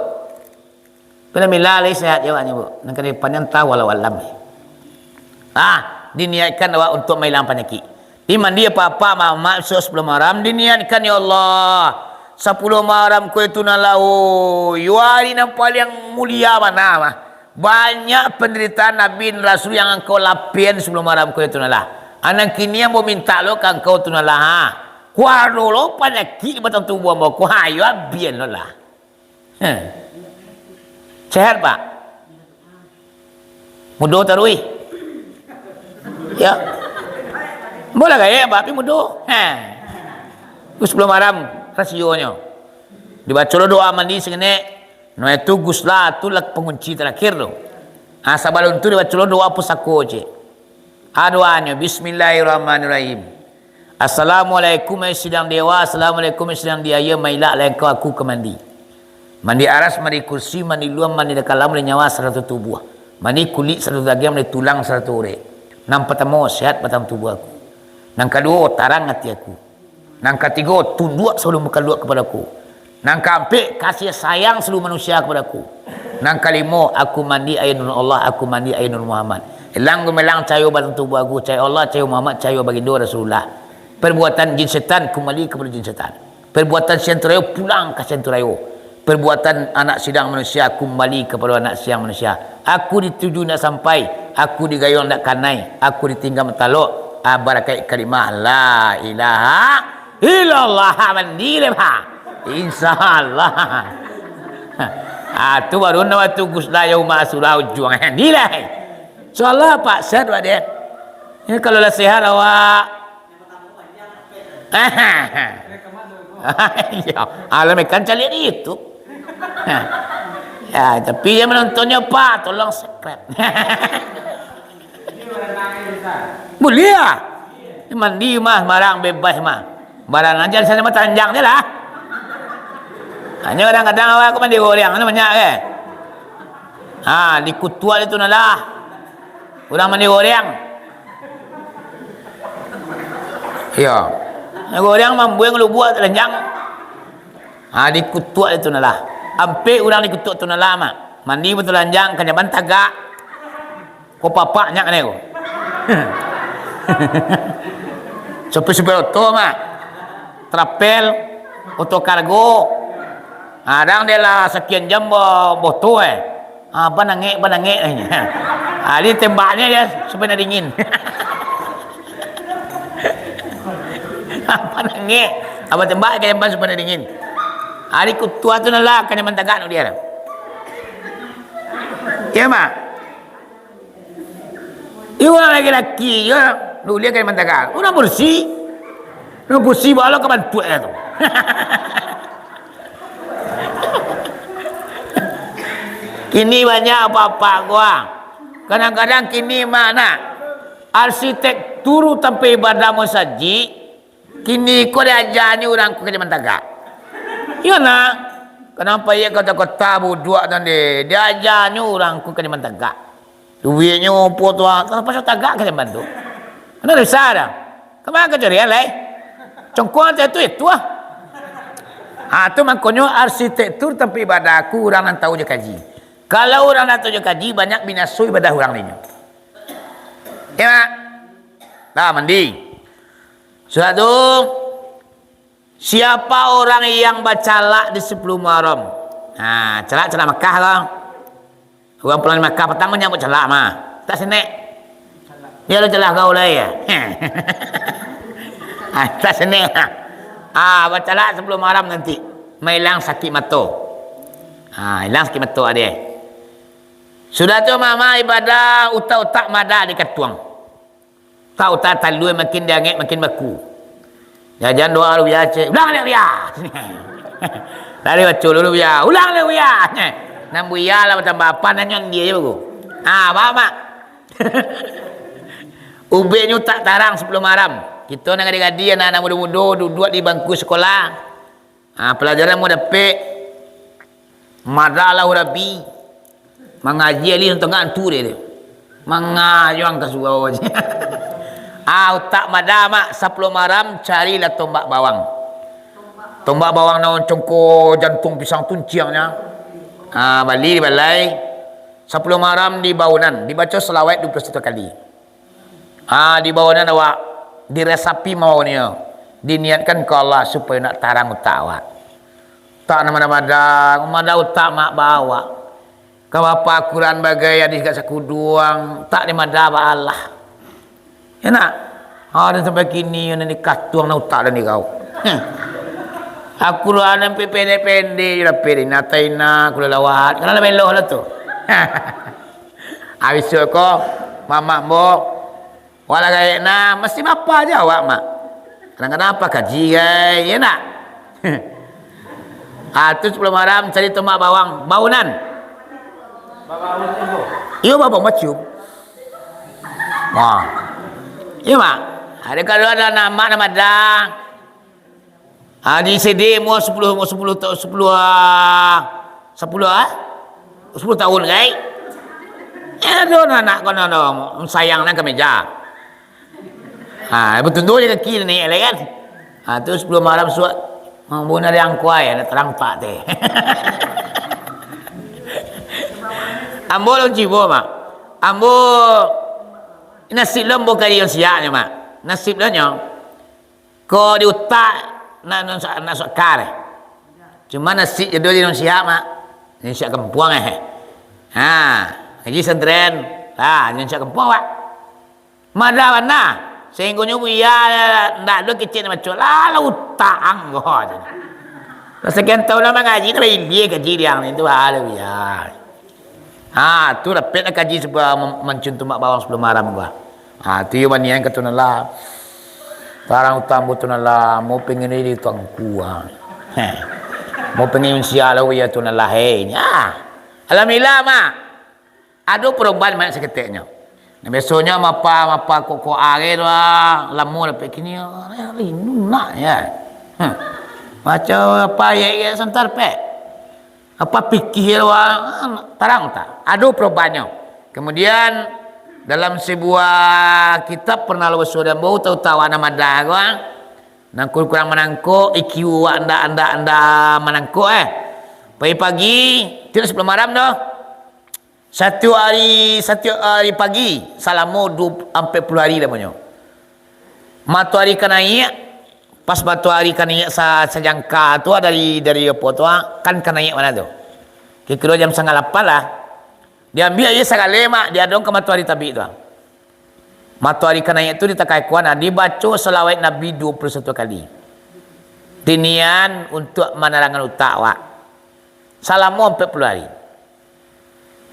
Pina mila lai sehat jo awaknyo, Bu. Nan ka dipanjang tah walau alam. Ah, diniatkan awak untuak mailang panyakik. Di mandi apa-apa, mamak, bisuak sapuluah Muharram, diniatkan, "Ya Allah, sapuluah Muharram ko itu nan lah, oh, yo hari nan paliang mulia bana mah. Banyak panderitaan Nabi dan Rasul yang Angkau lapian sapuluah Muharram ko itu nan lah. Anan kini ambo mintak lo ka Angkau tu nan lah, ha. Kuado lo panyakik di batang tubuah ambo ko, ha, yo abian lo lah." Heh. Sehat, Pak? Mudo taruih. Ya. Ambo lah gaek, Pak, tapi mudo. Heh. Gus, sapuluah Muharram rasionyo. Dibaco lo doa mandi saketek. Nah, itu Gus lah, tu lah pangunci tarakhir tu. Ah, sabalun tu dibaco lo doa pusako, cek. Ah, doanyo, Bismillahirrahmanirrahim. Assalamualaikum, ai sidang dewa. Assalamualaikum, ai sidang di aia. Mailak lai angkau aku ka mandi. Mandi aras, mandi kursi, mandi luang, mandi kalam, mandi nyawa sarato tubuah. Mandi kulik sarato dagiang, mandi tulang sarato urek. Nan partamo, sehat batang tubuah aku. Nan kaduo, tarang ati aku. Nan katigo, tunduak sabalun bakaluak kapado aku. Nan kaampek, kasih sayang saluruh manusia kapado aku. Nan kalimo, aku mandi aia Nur Allah, aku mandi aia Nur Muhammad. Ilang gumelang cahayo batang tubuah aku, cahayo Allah, cahayo Muhammad, cahayo Bagindo Rasulullah. Perbuatan jin setan kumbali kapado jin setan. Perbuatan siang turayo pulang ka siang turayo. Perbuatan anak sidang manusia kumbali kapado anak sidang manusia. Aku dituju indak sampai, aku digayuang indak kanai, aku ditingga matalok. Ah, barakaik kalimah la ilaha illallah, mandi deh, Pak. Insya Allah. Ah, tu baru nak waktu Gus Dayah Umar Surah ujuang, eh. Ni lah, eh. Insya Allah, Pak, sehat, Pak, deh. Ya, kalau lah sehat, awak. Ya, alam ikan caliak di YouTube. Ya, tapi yang menontonnya, Pak, tolong subscribe. Buliah. Mandi mah, sembarang bebas mah. Barang aja di sana mah taranjang je lah. Hanya kadang-kadang awak aku mandi goreng, mana banyak ke? Ha, dikutuak itu nah lah. Urang mandi goreng. Iyo. Mandi goreng mambuang lubuak taranjang. Ha, dikutuak itu nah lah. Ampek urang dikutuak tu nah lah, mak. Mandi bataranjang, kanyaman tagak. Ko papak nyak kanai ko. Supir-supir oto, mak. Trapel, oto kargo. Kadang dia lah sakian jam bo-, boto, eh. Ah, apa nangek, apa nangek, eh. Ah, dia tembaknya ya, supaya nak dingin. Apa nangek, apa tembak ke jamban supaya nak dingin. Hari kutua tu nah lah, kanyaman tagak nak dia. Ya, mak? Iyo, urang laki-laki, iyo, nuliah ka mantangka. Urang kursi. Urang kursi, balo ka bantuak tu. Kini banyak apak-apak ko, ah. Kadang-kadang kini mah, nak, arsitektur tampek ibadah masajik, kini ko diajanyo urang ko ka jaman tagak. Iyo, nak. Kadang payah kota-kota buduak tadi, diajanyo urang ko ka jaman tagak. Duitnyo opo tu, ah, tanpa so tagak ka jaman tu. Mana bisa dah. Kama kacarian lai? Congkong ateh tu, itu ah. Ha, tu mangkonyo arsitektur tampek ibadah ko urang nan tahu jo kaji. Kalau urang nan tahu jo kaji, banyak binaso ibadah urang dinyo. Ya, Mak? Nah, mandi. Sudah tu, siapa orang yang bacalak di sapuluah Muharram? Ha, calak, calak Makkah ko. Urang pulang di Makkah patang manyambuik calak mah. Tak sinek. Dia lo calak kau lah ya. Ah, tak sinek. Ah, bacalak sapuluah Muharram nanti. Mailang sakik mato. Ah, ilang sakik mato adeh. Sudah tu mama ibadah utak-utak madah di katuang. Tak utak talua makin diangek, makin baku. Jajan doa rupiah cek, ulang lek rupiah. Tadi baco dulu rupiah, ulang lek rupiah. Nan buya lah batambah apan, nanyo dia je baru. Ha, faham tak? Ubeknyo utak tarang sapuluah Muharram. Kito nan gadih-gadih, anak-anak mudo-mudo, duduak di bangku sekolah. Ha, palajaran mau dapek, madah lahu rabi, mangaji alih tangah antu deh tu. Mangajuang ka surau je. Ah, utak madah, Mak, sapuluah Muharram carilah tombak bawang. Tombak bawang nan congko jantuang pisang tunciangnyo. Ah, bali di balai. Sapuluah Muharram di baunan, dibaco salawat dua puluh satu kali. Ah, di bawah nan awak diresapi mawonyo, diniatkan ka Allah supayo nak tarang utak awak. Tak nan madah-madah, madah utak mak bawak. Ka bapak Quran bagai hadis gak sakuduang, tak dimadah ba Allah. Ya nak? Ah, dan sampai kini nan dikatuang nan utak dan dikau. Al-Quran nan pendek-pendek je lah, pendek. Nataina, kula lawat. Kana lah beloh lah tu. Habis tu ko, mamak mbok, Walah gaek nah, mesti mapa je awak, Mak. Kadang-kadang apa kaji, gai, ya nak? Ah, tu sapuluah Muharram cari tombak bawang, baunan. Iyo, bawang macium. Wah. Iyo, Mak. Ada kalau ada anak mak, nama dah. Ah, di sidi umur sapuluah, umur sapuluah ta-, sapuluah, ah, sapuluah, ah? Sapuluah tahun, kai? Eh, ado anak ko, ado, sayang nan ka meja. Ah, batundu je kaki naiak lai kan. Ah, tu sapuluah Muharram suak. Mambunuah di angkuai, nak tarang tak teh. Ambo lom cibo, Mak. Ambo nasib lom bukan yang siaknyo, Mak. Nasib lom nyo. Ko di utak, nak, nak, nak suak kar. Cuma nasib jodoh di Indonesia, Mak. Di Indonesia kampuang, eh. Ha, ngaji santren. Ha, di Indonesia kampuang, Pak. Madah bana. Sehinggonyo buya, ndak ado kecek nak baco. Lah, lah utak anggo. Lah sekian tahun lah mangaji, dah bailia kaji diang ni tu, ha, lah buya. Ha, tu dapek lah kaji sabab mem-, mancium tombak bawang sapuluah Muharram ko. Ha, tu iyo banian kato nan lah. Tarang utak ambo tu nan lah, ambo pengen jadi tuanku, ha. Heh. Ambo pengen unsia lah, iyo tu nan lah, hei. Ha. Alhamdulillah, Mak. Ado perubahan banyak saketeknyo. Nah, biasonyo mapa, mapa kok, kok areh tu, ah, lamo dapek kini, ah, rindu nak, ya. Heh. Macam apa, ya, ya, santar, pek. Apa pikir wah, tarang tak? Ado perubahannya. Kemudian, dalam sebuah kitab pernah lo basuo dan bau, tahu-tahu anak madah ko, ah. Nangkul kurang manangkok, I Q wak ndak, ndak, ndak manangkok, eh. Pagi-pagi, tidak sapuluah Muharram doh. Satu hari, satu hari pagi, salamo dua, ampek puluah hari lamonyo. Matoari ka naiak, pas matoari ka naiak sa-, sajangka tu dari, dari apo tu, ah, kan ka naiak bana tu. Kiro-kiro jam satangah lapan lah. Diambiak aia sagaleh, Mak, diadongkan matoari tabik tu, ah. Matoari ka naiak tu ditakai kuan, ah, dibaco salawat Nabi dua puluh satu kali. Tinian untuak manarangkan utak awak. Salamo ampek puluah hari.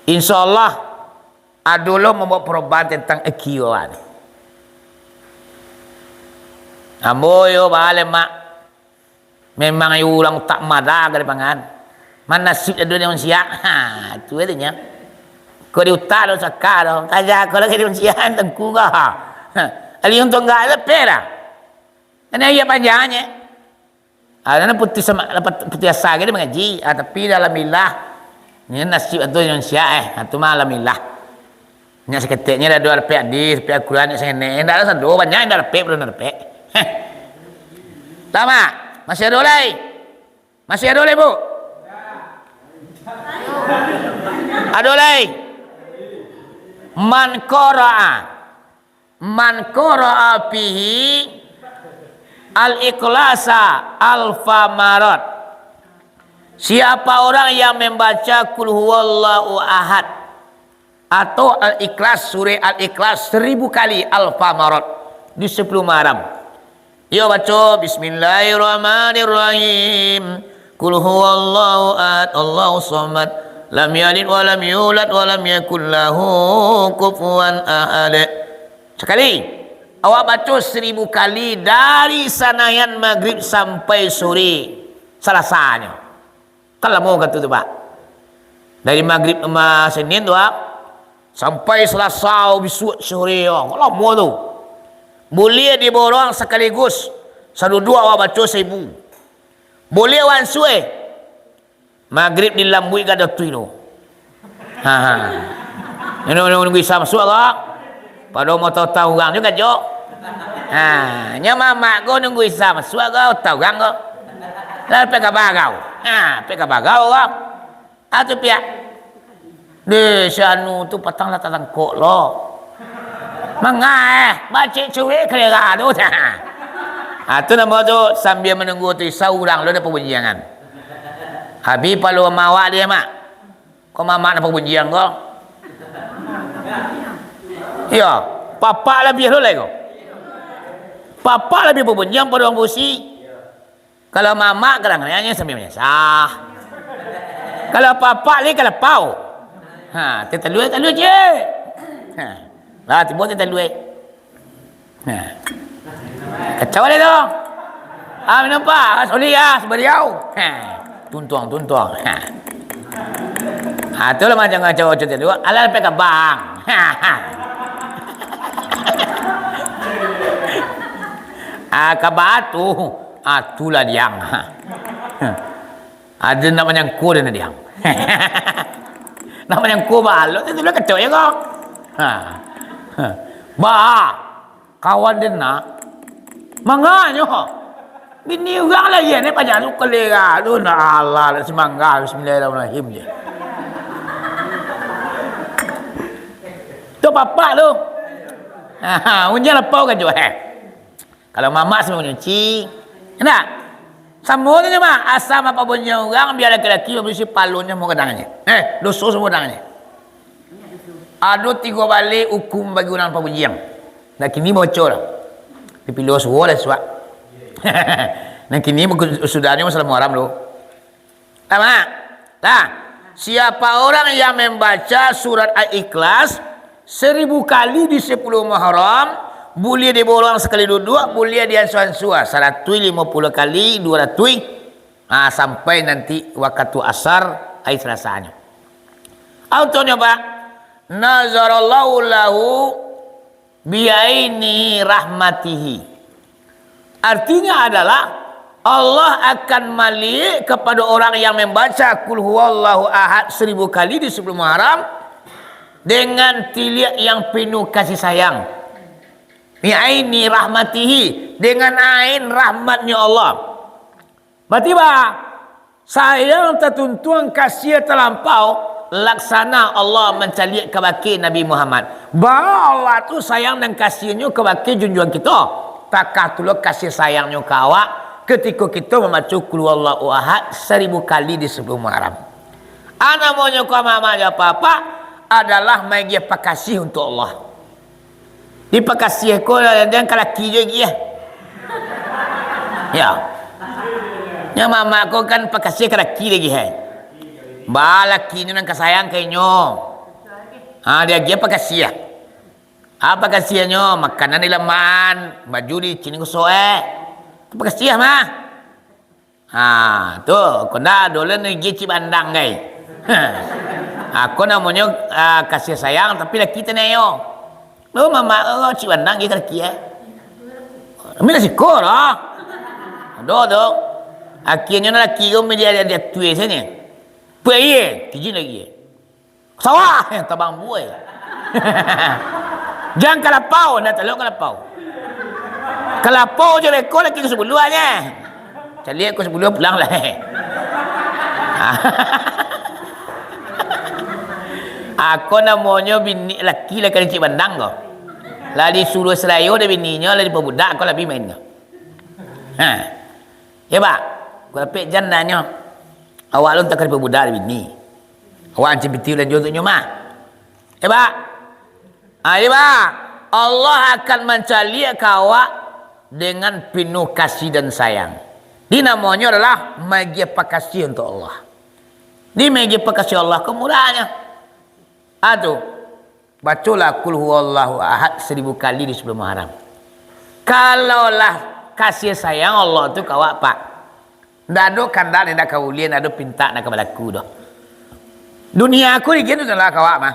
Insya Allah, Ado lo mambuek perubahan tantang I Q awak tu. Ambo yo baa lai, Mak. Memang iyo urang utak madah ka dipangan. Manasib ado di manusia. Ha, tu aja nyo. Ko di utak do saka do. Kaja ko lagi di manusia tengku ko. Ha. Ali untung gak ada pe dah. Kan iyo panjangnyo. Ah, nan putus sama, putus asa gitu mangaji. Ah, tapi alhamdulillah. Ni nasib tu di manusia eh. Ah, tu mah alhamdulillah. Nyo saketeknyo dah dua dapek hadis, dapek Al-Quran, nyo sangenek. Ndak ado sado, banyak ndak dapek, belum dapek. Heh. Tamak. Masih ado lai? Masih ado lai, Bu? Ado lai? Man qara'a, man qara'a fihi al-ikhlasa alfa marot. Siapa orang yang membaca Qul Huwallahu Ahad atau Al-Ikhlas, surah Al-Ikhlas seribu kali, alfa marot, di sepuluh malam. Iyo baco, "Bismillahirrahmanirrahim. Qul huwallahu ahad, Allahu samad. Lam yalid wa lam yulad wa lam yakul lahu kufuwan ahad." Sakali, awak baco seribu kali dari sanayan magrib sampai sore, salasanyo. Kan lamo wakatu tu, Pak. Dari magrib ma-, Senin tu, ah, sampai Selasa bisuak sore, ah, lamo tu. Buliah diborong sakaligus, saduduak awak baco saibu. Buliah wansue. Magrib dilambuik gak dotui tu. Ha, ha. Nunggu, nunggu, nunggu Isa masuak ko. Pado moto tahu urang tu kacok. Ha, nyo mamak ko nunggu Isa masuak ko, tahu urang ko. Lah, pe ka bagau. Ha, pe ka bagau ko. Ah, tu piak. Deh, si anu tu patang lah tatangkok lo. Mangaeh, bacik cuik kalera tu. Ah, tu namo tu, sambia manunggu tu Isa urang lo dah pabunyiangan. Habis palo mawak dia, Mak. Ko mamak nak pabunyiang ko? Iyo, papak labiah lo lai ko. Papak labiah pabunyiang pado urang busi. Kalau mamak kadang-kadang nyo sambil manyasah. Kalau papak lai kalapau. Ha, tatalua, talua ciek. Ha. Lah, tibo tatalua. Nah. Kacau lah tu. Ah, minum pak. Ah, sorry ah, sebariau. Ha. Tuntuang, tuntuang. Ha. Ah, tu lah macam kacau, kacau tu. Alah, sampai ka bank. Ha, ha. Ah, ka batu. Ah, tu lah diang. Ha. Ado nak manyangko den diang. Nak manyangko balok tu, tu lah kacau ya kau. Ha. Ha. Ba. Kawan den nak, manganyo, bini urang lai, ni pajak tu kalera tu, nak alah, nak sumangga, bismillahirrahmanirrahim je. Tu papak tu. Ha, unjang lapau kan jo, eh. Kalau mamak sambil manyuci, indak? Samo tu nyo, Mak. Asa mapak bunyiang urang, bia laki-laki, babusi palonyo mau kadangnyo. Eh, doso samo kadangnyo. Ado tigo baleh ukum bagi urang pabunyiang. Nan kini baco lah. Dipilo suo lah suak. Nan kini sudahnyo masalah Muharram lo. Lah, Mak. Lah. Siapa orang yang membaca surat Al-Ikhlas seribu kali di sepuluh Muharram, buliah diborong sakali duduak, buliah diansua-ansua, saratuih limo puluah kali, duo ratuih, ha, sampai nanti wakatu asar, ari salasanyo. Apo contohnyo, Pak? Nazarallahu lahu biaini rahmatihi. Artinya adalah, Allah akan maliek kepada orang yang membaca Qul Huwallahu Ahad seribu kali di sepuluh Muharram dengan tiliak yang penuh kasih sayang. Biaini rahmatihi, dengan ain rahmatnya Allah. Berarti, bah, sayang tatuntuang, kasih talampau, laksana Allah mancaliak kabake Nabi Muhammad. Bah, Allah tu sayang dan kasihnyo kabake junjuang kito. Takah tu lo kasih sayangnyo ka awak, katiko kito mambaco Qul Huwallahu Ahad saribu kali di sapuluah Muharram. A namonyo ko amak-amak jo apak-apak adalah maagiah pakasih untuak Allah. Dipakasiah ko, jan ka laki jo agiah. Yo. Nyo mamak ko kan pakasiah ka laki diagiah, eh. Ba, lakinyo nan ka sayang ka inyo. Ha, diagiah pakasiah. Ha, pakasiahnyo, makanan dilamaan, baju diicin gosok, eh. Tu pakasiah mah. Ha, tu, ko ndak ado lah nagih cik bandang, gai. Ha. Ako namonyo, ah, kasih sayang, tapi laki taniayo. Lo mamak lo cik bandang gi ka laki, eh. Ambil lah siko lah. Ado tu. Akhirnyo laki ko ambil dia, dia, dia tuai saja. Pai, eh, kijin lagi, eh. Sawah, eh, tabang buai. Jan ka lapau, ndak talok ka lapau. Ka lapau jo reko laki ko sabuluah je. Caliak ko sabuluah pulang lah. Ako namonyo bini laki lah kali cik bandang ko. Lah disuruah sarayo dek bininyo, lah dipabudak, ko lah bi main ko. Ha. Ya, Pak. Ko dapek jan nanyo. Awak lun takah dipabudak dek bini. Awak ancin pitih ulan jo untuaknyo mah. Ya, Pak. Ah, ya, Pak. Allah akan mancaliak ka awak dengan pinuh kasih dan sayang. Di namonyo adalah magiah pakasih untuak Allah. Di magiah pakasih Allah ko murahnyo. Ah, tu. Bacolah Qul Huwallahu Ahad saribu kali di sabalun Muharram. Kalau lah kasih sayang Allah tu ka awak, Pak. Ndak ado kandak nan indak ka buliah, ndak ado pintak nan ka balaku doh. Dunia ko digian tu lah ka awak mah.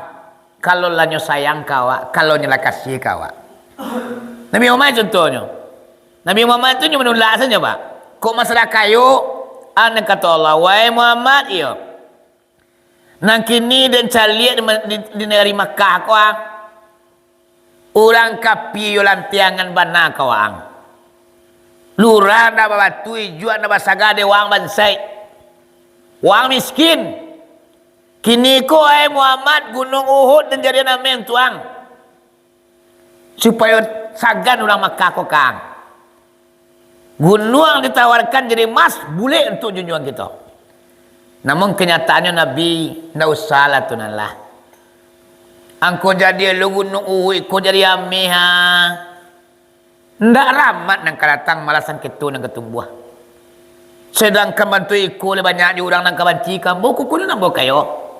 Kalau lah nyo sayang ka awak, kalau nyo lah kasih ka awak. Nabi Muhammad contohnyo. Nabi Muhammad tu nyo manulak sajo, Pak. Kok masalah kayo, ah, nan kato Allah, "Wahai Muhammad, iyo. Nan kini den caliak di, di, di nagari Makkah ko, ah. Urang kapia iyo lantiangan bana ka waang. Lurah ndak babatu, ijuak ndak basaga dek waang bansaik. Waang miskin. Kini ko, ai Muhammad, Gunuang Uhud den jadian ameh untuak ang, supayo sagan urang Makkah ko ka ang. Gunuang ditawarkan jadi emas, bulek untuak junjuangan kito." Namun, kenyataannyo, Nabi, ndak usahlah tu nan lah. Angko jadi lo Gunuang Uhud ko jadi ameh, ha. Ndak rahmat nan ka datang, malah sangketo nan ka tumbuah. Sadangkan bantuak iko lah banyak jo urang nan ka banci ka ambo, kukunan ambo kayo.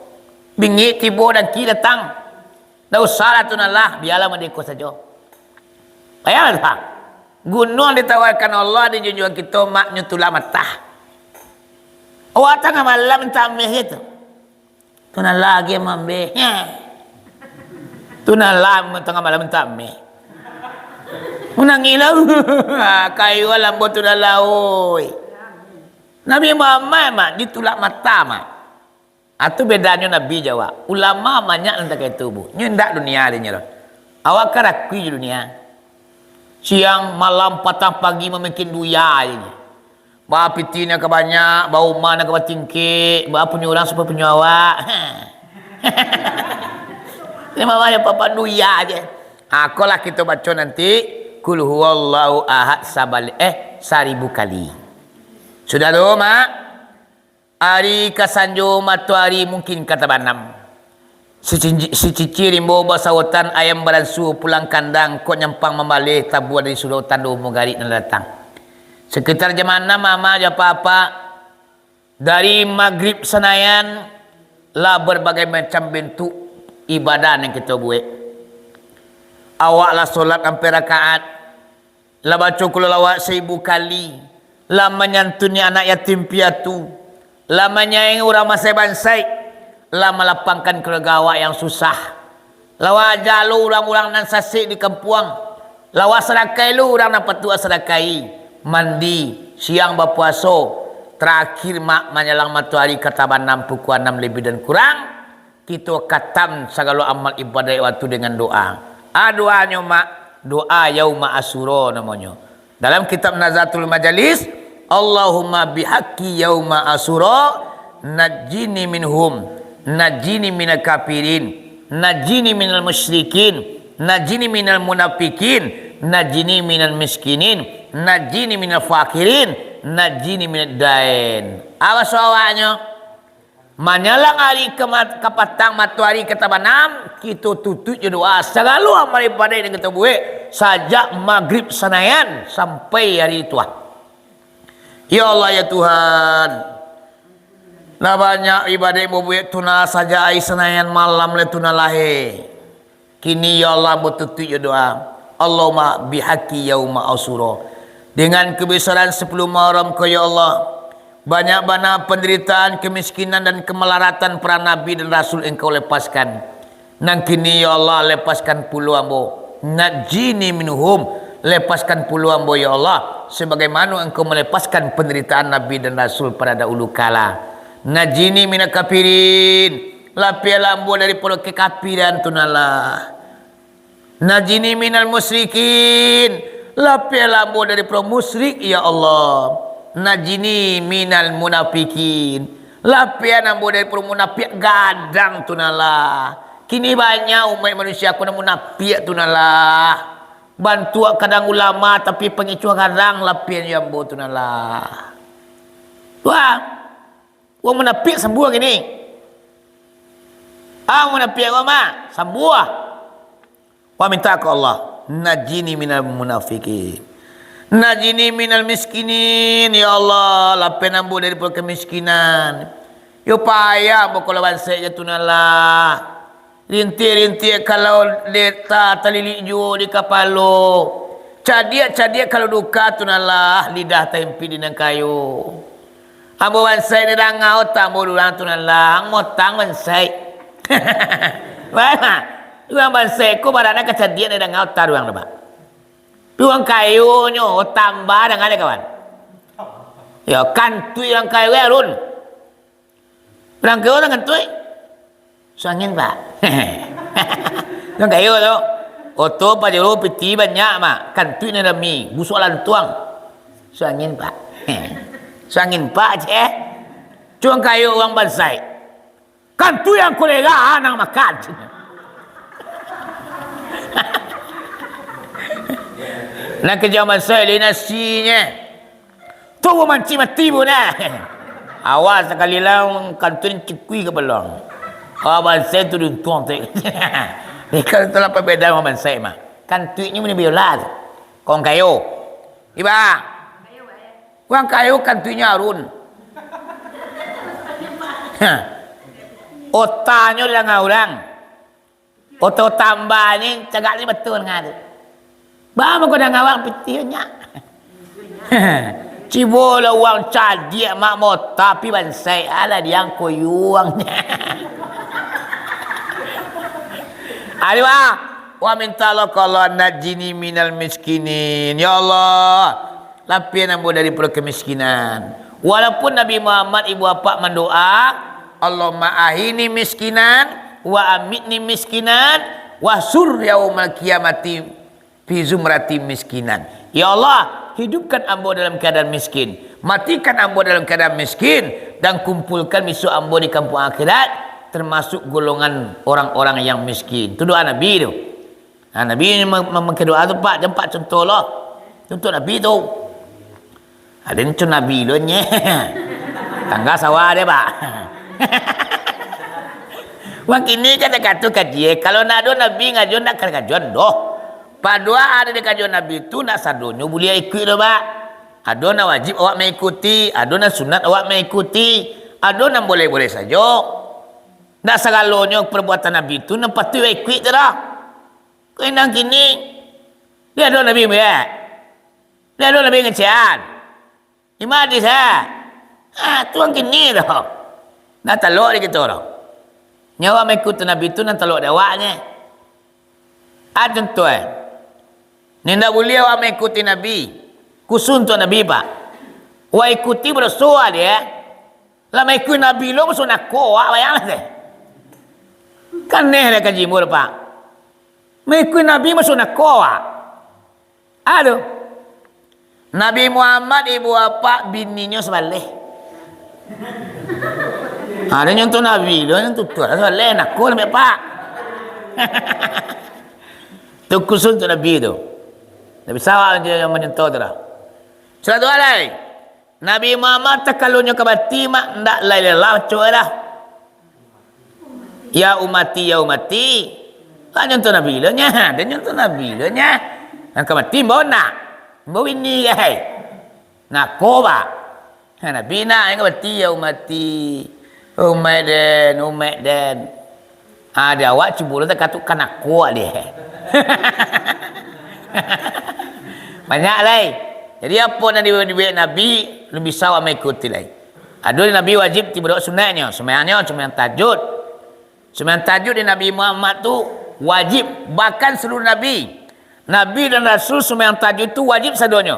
Bingik tibo, dangki datang. Ndak usahlah tu nan lah, bialah mode ko sajo. Bayangkanlah, Pak. Gunuang ditawarkan Allah, di junjuangan kito, maknyo tulak matah. Awak tangah malam mintak ameh je tu. Tu nan lah agiah mambeh. Heh. Tu nan lah tangah malam mintak ameh. Manangih lah. Kayo lah ambo tu nan lah, oi. Nabi Muhammad, Mak, ditulak mata, Mak. Ah, tu bedanyo Nabi jo awak. Ulama banyak nan takah itu, Bu. Nyo indak dunia dek nyo doh. Awak kan rakui jo dunia. Siang, malam, patang, pagi mamikian dunia aja nyo. Baa pitih nan ka banyak, baa umah nan ka batingkek, baa punyo urang supayo punyo awak. Ini mah banyak papan dunia aja. Ah, ko lah kito baco nanti, Qul huwallahu ahad sabali-, eh, saribu kali. Sudah tu, Mak? Ari ka sanjo, matoari mungkin ka tabanam. Sicinci-, sicici rimbo basawotan, ayam balansu pulang kandang, kok nyampang mambaleh, tabua dari surau tando mugarik nan datang. Sekitar jam anam, mama jo apak-apak, dari magrib sanayan, lah berbagai macam bentuk ibadah nan kito buek. Awak lah solat ampia rakaat, lah baco kululawak saribu kali, lah manyantuni anak yatim piatu, lah manyayangi urang masai bansaik, lah malapangkan kaluarga awak yang susah, lah awak aja lo urang-urang nan sasek di kampuang, lah awak sadakahi lo urang nan patuik sadakahi, mandi, siang bapuaso, tarakhir, Mak, manjalang matoari ka tabanam pukua anam lebih dan kurang, kito katam sagalo amal ibadaik waktu dengan doa. Ah, doanyo, Mak, doa Yauma Asyura namonyo. Dalam kitab Nazatul Majalis, "Allahumma bihaqqi yauma Asyura, najjini minhum, najjini minal kafirin, najjini minal musyrikin, najjini minal munafikin, najjini minal miskinin, najjini minal fakirin, najjini minad dain." Apo awaknyo? Manyalang ari ka mat-, ka patang, matoari ka tabanam, kito tutuik jo doa sagalo amal ibadaik nan kito buek, sajak magrib sanayan sampai ari tuah. Ya Allah, ya Tuhan, lah banyak ibadaik babuek tu nah, sajak ari sanayan malam lah tu nah lahia. Kini, ya Allah, ambo tutuik jo doa, Allahumma bihaqqi yauma Asyura, dengan kebesaran sapuluah Muharram ko, ya Allah, Banyak bana pandaritaan, kamiskinan, dan kamalaratan para nabi dan rasul Engkau lepaskan. Nan kini, ya Allah, lepaskan pulo ambo. Najini minhum, lepaskan pulo ambo, ya Allah, sabagaimano Engkau malepaskan pandaritaan nabi dan rasul pada dahulu kala. Najini minal kafirin, lapialah ambo daripado kekafiran tu nan lah. Najini minal musyrikin, lapialah ambo daripado musyrik, ya Allah. Najini minal munafikin, lapian ambo daripado munafiak gadang tu nan lah. Kini banyak umaik manusia ko nan munafiak tu nan lah. Bantuak kadang ulama, tapi pangicuah gadang lapian jo ambo tu nan lah. Wah, urang munafiak sambuah kini. Ah, munafiak ko mah, sambuah. Wa minta ka Allah, najini minal munafikin. Najini minal miskinin, ya Allah, lapian ambo daripado kamiskinan. Yo payah ambo kalau bansaik jo tu nan lah. Rintik-rintik kalau deta talilik juo di kapalo. Cadiak-cadiak kalau duka tu nan lah, lidah taimpik di nan kayo. Ambo bansaik ni danga otak ambo urang tu nan lah, motang bansaik. Baa, urang bansaik ko barana kacadiak ni danga otak urang tu, Pak. Urang kayonyo, otak tambah danga dek kawan. Yo, kantuik urang kayo, Arun. Urang kayo urang kantuik. Suangin, Pak. Urang kayo tu. Oto, pajero, piti banyak, Mak. Kantuik nan rami, busuak lantuang. Suangin, Pak. Suangin, Pak, ceh. Cuang kayo urang bansaik. Kantuik yang kolega, nan makan. Nan kajo bansaik, lai nasinyo. Tu mamancing mati bu nah. Awas sakali lah kantuik cikui ka balong. Awas bansaik tu diuntuang tu. Kalau tu lah pabedaan urang bansaik mah. Kantuiknyo mani biola tu. Kong kayo. Iba. Urang kayo kantuiknyo Arun. Otaknyo danga urang. Oto tambah ni cagak ni batua danga tu. Baa mangko danga urang pitih banyak. Cibo lah urang cadiak mak mota pi bansaik, alah diangko yuang. Aduh ah, wa minta Allah ka Allah najini minal miskinin. Ya Allah, lapian ambo daripado kamiskinan. Walaupun Nabi Muhammad ibu apak mandoa, "Allahumma ahyini miskinan, wa amitni miskinan, wa syur yaumal qiyamati fi zumrati miskinan." Ya Allah, hidupkan ambo dalam keadaan miskin, matikan ambo dalam keadaan miskin, dan kumpulkan bisuak ambo di kampuang akhirat, termasuk golongan orang-orang yang miskin. Tu doa Nabi tu. Nah, Nabi ma-, ma-, mamakai doa tu, Pak, jan, Pak, contoh lo. Contoh Nabi tu. Ado contoh Nabi lo nye. Tangga sawah dia, Pak. Wang kini kata-kata kaji, kalau ndak ado Nabi ngajo, ndak ka kajuan doh. Padoa ado di kajuan Nabi tu, ndak sadonyo buliah ikuik doh, Pak. Ado nan wajib awak maikuti, ado nan sunat awak maikuti, ado nan boleh-boleh sajo. Ndak sagalonyo perbuatan Nabi tu nan patuik awak ikuik tu doh. Kok indak kini, dia ado Nabi melihat. Dia ado Nabi ngecekan. Ima hadis, eh? Ah, tu wang kini tu. Ndak talok di kito tu. Nyo awak maikuti Nabi tu nan talok di awak nye. Ah, contoh, eh. Ni ndak buliah awak maikuti Nabi. Khusus untuak Nabi, Pak. Awak ikuti badoso dia. Lah maikuti Nabi lo masuak nako awak, bayanglah deh. Kan aneh deh kaji mur, Pak. Maikuti Nabi masuak nako awak. Aduh. Nabi Muhammad ibu apak bininyo sabaleh. Ha, dia nyontoh Nabi, dia nyontoh tu lah sabaleh, nako sampai pak. Tu khusus untuk Nabi tu. Nabi sawak je yang menyentuh tu lah. Sudah tu alai. Nabi Muhammad takalonyo ka mati mak ndak lai lelah cok dah. Ya umati, ya umati. Lah nyontoh Nabi lo nya, dia nyontoh Nabi lo nya. Nan ka mati mbau nak. Mbau ini gai. Nako ba. Ha, Nabi nak yang ka mati ya umati. Umaik den, umaik den. Ha, di awak cubo lo takatuk kanako dia. Banyak lai. Jadi apo nan dibuek Nabi, lu bisa awak maikuti lai. Ado di Nabi wajib, tibo sunatnyo. Sumbayangnyo, sumbayang tahajud. Sumbayang tahajud di Nabi Muhammad tu wajib, bahkan seluruh Nabi. Nabi dan Rasul sumbayang tahajud tu wajib sadonyo.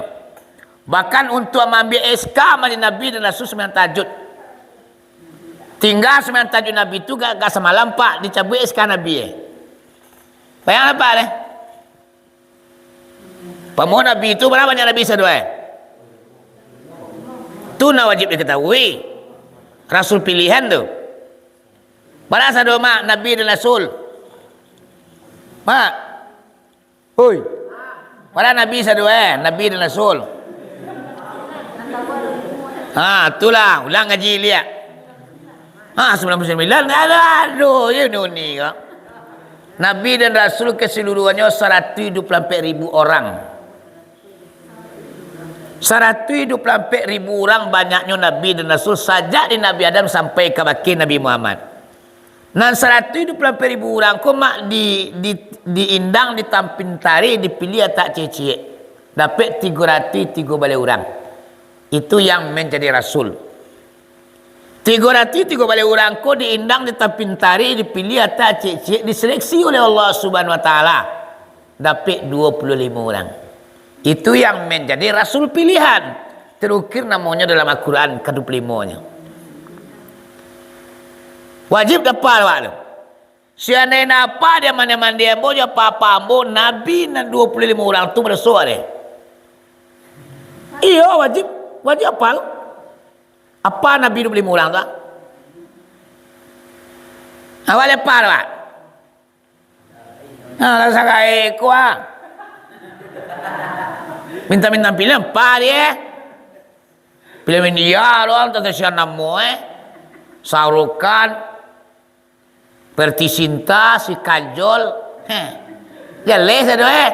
Bahkan untuak maambiak S K mah di Nabi dan Rasul sumbayang tahajud. Tingga sumbayang tahajud Nabi tu gak, gak samalam, Pak, dicabuik S K Nabi, eh. Bayangkan, Pak, deh. Pamo Nabi tu, bara banyak Nabi sado, eh? Tu nan wajib diketahui. Rasul pilihan tu. Bara sado, Mak, Nabi dan Rasul? Mak. Hoi. Bara Nabi sado, eh? Nabi dan Rasul. Ha, itulah. Ulang ngaji liak. Ha, sembilan puluh sembilan. Aduh, aduh, ya nuni kau. Nabi dan Rasul keseluruhannyo saratus dua puluh ampek ribu orang. Saratus dua puluh ampek ribu urang banyaknyo Nabi dan Rasul sajak di Nabi Adam sampai kabake Nabi Muhammad. Nan saratus dua puluh ampek ribu urang ko, Mak, di, di, diindang, ditampin tareh, dipiliah atak ciek-ciek. Dapek tigo ratuih tigo baleh urang. Itu yang menjadi rasul. Tigo ratuih tigo baleh urang ko diindang, ditampin tareh, dipiliah atak ciek-ciek, diseleksi oleh Allah Subhanahu Wa Taala. Dapek dua puluh limo urang. Itu yang menjadi rasul pilihan. Terukir namonyo dalam Al-Quran, ka dua puluh limonyo. Wajib dapal awak tu. Seandai napa dia mandi-mandi ambo, jo apa-apa ambo, Nabi nan dua puluh limo urang tu badoso deh. Iyo, wajib. Wajib apal. Apa Nabi dua puluh limo urang tu, ah? Awak lapar, Pak? Nah, lah sagai ko, ah. Minta-minta pilih apa dia? Pilih India doang, tak kasihan namo, eh. Shah Rukh Khan, Preity Zinta, si Kajol. Heh. Jaleh sado, eh.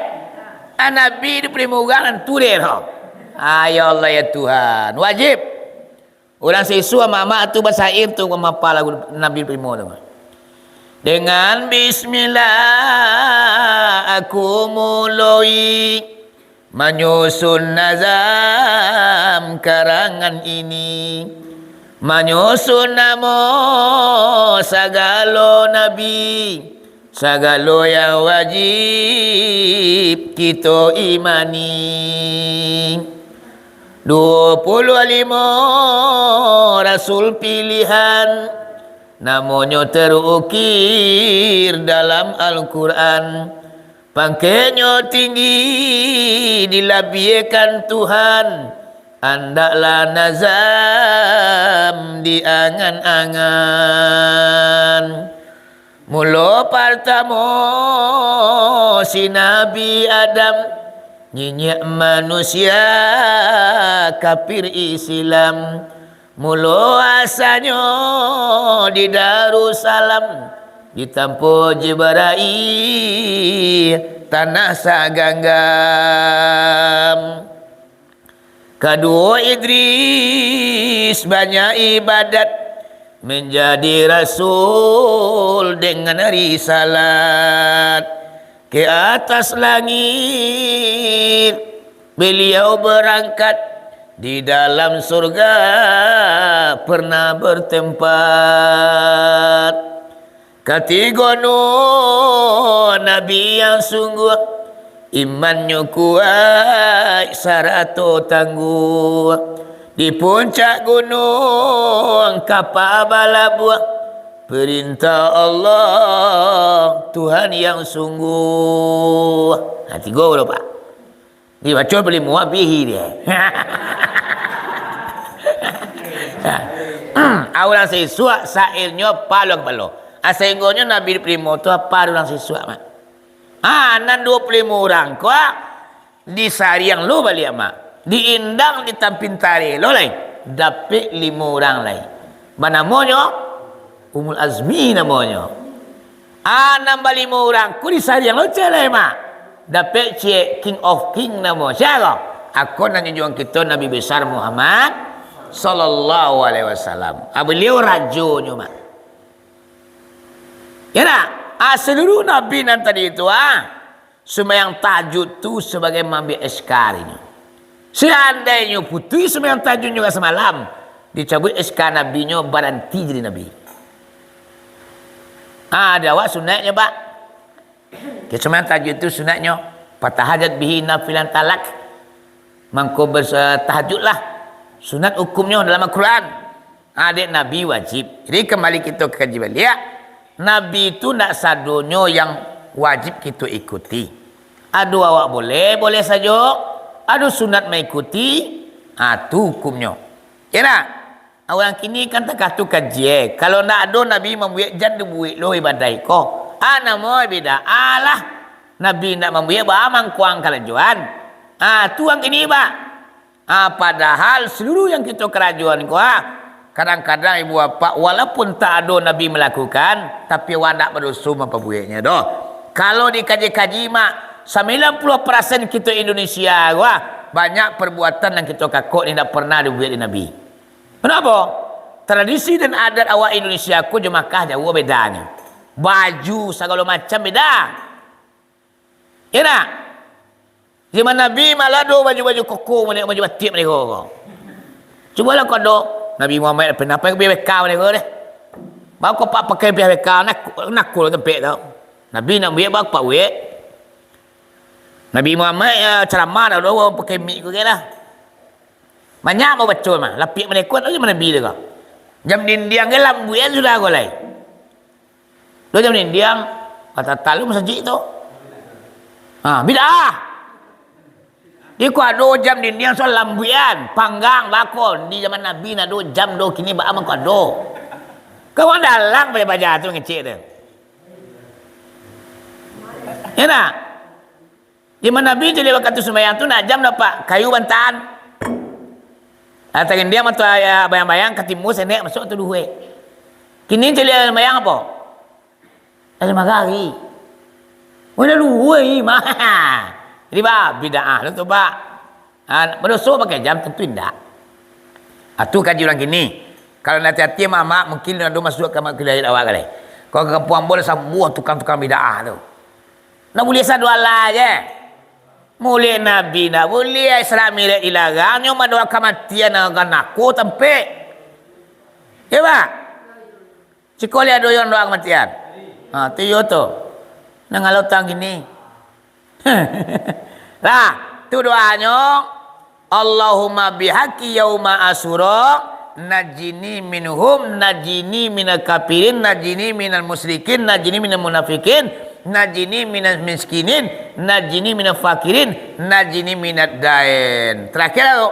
Ah, Nabi dua puluh limo urang, tu deh, doh. Ah, ya Allah, ya Tuhan. Wajib. Urang siswa mamak tu basair tu, mamapa lagu Nabi Primo tu. Dengan bismillah aku muloi manyusun nazam karangan ini. Manyusun namo sagalo nabi, sagalo yang wajib kito imani. Duo puluah limo rasul pilihan, namonyo terukir dalam Al-Quran. Pangkeknyo tinggi dilabiahkan Tuhan, andaklah nazam diangan-angan. Mulo partamo si Nabi Adam, nyinyik manusia kafir Islam. Mulo asanyo di Darussalam, di tampo Jibrail, tanah saganggam. Kaduo Idris banyak ibadat, menjadi rasul dengan risalat. Ke atas langit beliau berangkat, di dalam surga pernah bertempat. Katigo Nuh, nabi yang sungguh, imannyo kuaik sarato tangguh. Di puncak gunuang kapa balabuah, perintah Allah, Tuhan yang sungguh. Ha, tigo baru, Pak. Dibaco balimu, abih dia. Urang sisuak sairnyo palo kapalo. Ah, sahinggonyo Nabi Primo tu apa urang sisuak, Mak? Ah, nan duo puluah limo urang ko, ah, disariang lo baliak, Mak. Diindang, ditampin tareh lo lai. Dapek limo urang lai. Banamonyo Umul Azmi namonyo. Ah, nan balimo urang ko disariang lo ciek lai, Mak. Dapek ciek King of King namo. Sia ko? Ako nan junjuang kito Nabi Besar Muhammad sallallahu alaihi wasallam. Ah, baliau rajonyo, Mak. Ya ndak? Ah, saluruh nabi nan tadi tu, ah, sumbayang tahajud tu sabagai maambiak S K arinyo. Seandainyo putuih sumbayang tahajudnyo ka samalam, Dicabuik S K nabinyo, baranti jadi nabi. Ah, di awak sunatnyo, Pak. Kisuman tahajud tu sunatnyo, fatahajat bihi nafilan talak. Mangko bas-, tahajudlah. Sunat hukumnyo dalam Al-Quran. Ah, dek Nabi wajib. Jadi, kambali kito ka kaji baliak. Nabi tu ndak sadonyo yang wajib kito ikuti. Ado awak boleh, boleh sajo. Ado sunat maikuti, ah, tu hukumnyo. Ya ndak? Urang kini kan takah tu kaji, eh. Kalau ndak ado Nabi mambuek, jan dibuek lo ibadah ko. Ah, namo bid'ah lah. Nabi ndak mambuek, baa mangko ang karajoan. Ah, tu ang kini, Pak. Ah, padahal seluruh yang kito karajoan ko, ah, kadang-kadang ibu bapak, walaupun tak ado Nabi melakukan, tapi awak ndak badoso mampabueknyo doh. Kalau dikaji-kaji, Mak, sambilan puluah persen kito Indonesia ko, ah, banyak perbuatan yang kito kakok ni ndak pernah dibuek di Nabi. Kenapa? Tradisi dan adat awak Indonesia ko jo Makkah jauah bedanyo. Baju sagalo macam beda. Ya ndak? Zaman Nabi malah ado baju-baju koko, baju batik mereka ko. Cubolah kau ado, Nabi Muhammad pernah pakai P K mereka deh. Baa kok pak pakai P K, nak, nakul tempek tu. Nabi nak buek, baa kok pak buek. Nabi Muhammad, ya, ceramah dah, dah, pakai mik ko lah. Banyak mau baco mah, lapiak malaikat tu zaman Nabi tu ko. Jam dindiang ko lambuian sudah ko lai. Dah jam dindiang, patah talu masajik tu. Ha, bid'ah. Iko ado jam dindiang so lambuian, panggang bako. Di zaman Nabi ndak ado jam do, kini baa mangko ado. Kawan dalang baja-baja tu ngecek tu. Ya ndak? Zaman Nabi caliak wakatu sumbayang tu ndak jam dapek kayu bantahan. Atau dindiang atau bayang-bayang ka timbua senek masuk tu duhue. Kini caliak sumbayang apo? Dari magari. Weh, dah luhua, ih, mah. Jadi, bah, bid'ah lo tu, bah. Ha, badoso pakai jam? Tentu indak. Ha, tu kaji urang kini. Kalau nak hati-hati, mamak, mungkin ado masuak ka kuliah awak kali. Kalau ka kampuang ambo lah sabuah tukang-tukang bid'ah tu. Nak buliah sado alah je. Mulek Nabi ndak buliah, Isra Mi'raj dilarang, nyo madoa kamatian, ganako tampek. Ya, bah? Ciko liak doa, doa kamatian. Ha, tu iyo tu. Nan alotang kini. Lah, tu doanyo, "Allahumma bihaqqi yauma Asyura, najini minhum, najini minal kafirin, najini minal musyrikin, najini minal munafikin, najini minal miskinin, najini minal fakirin, najini minad dain." Terakhir tu,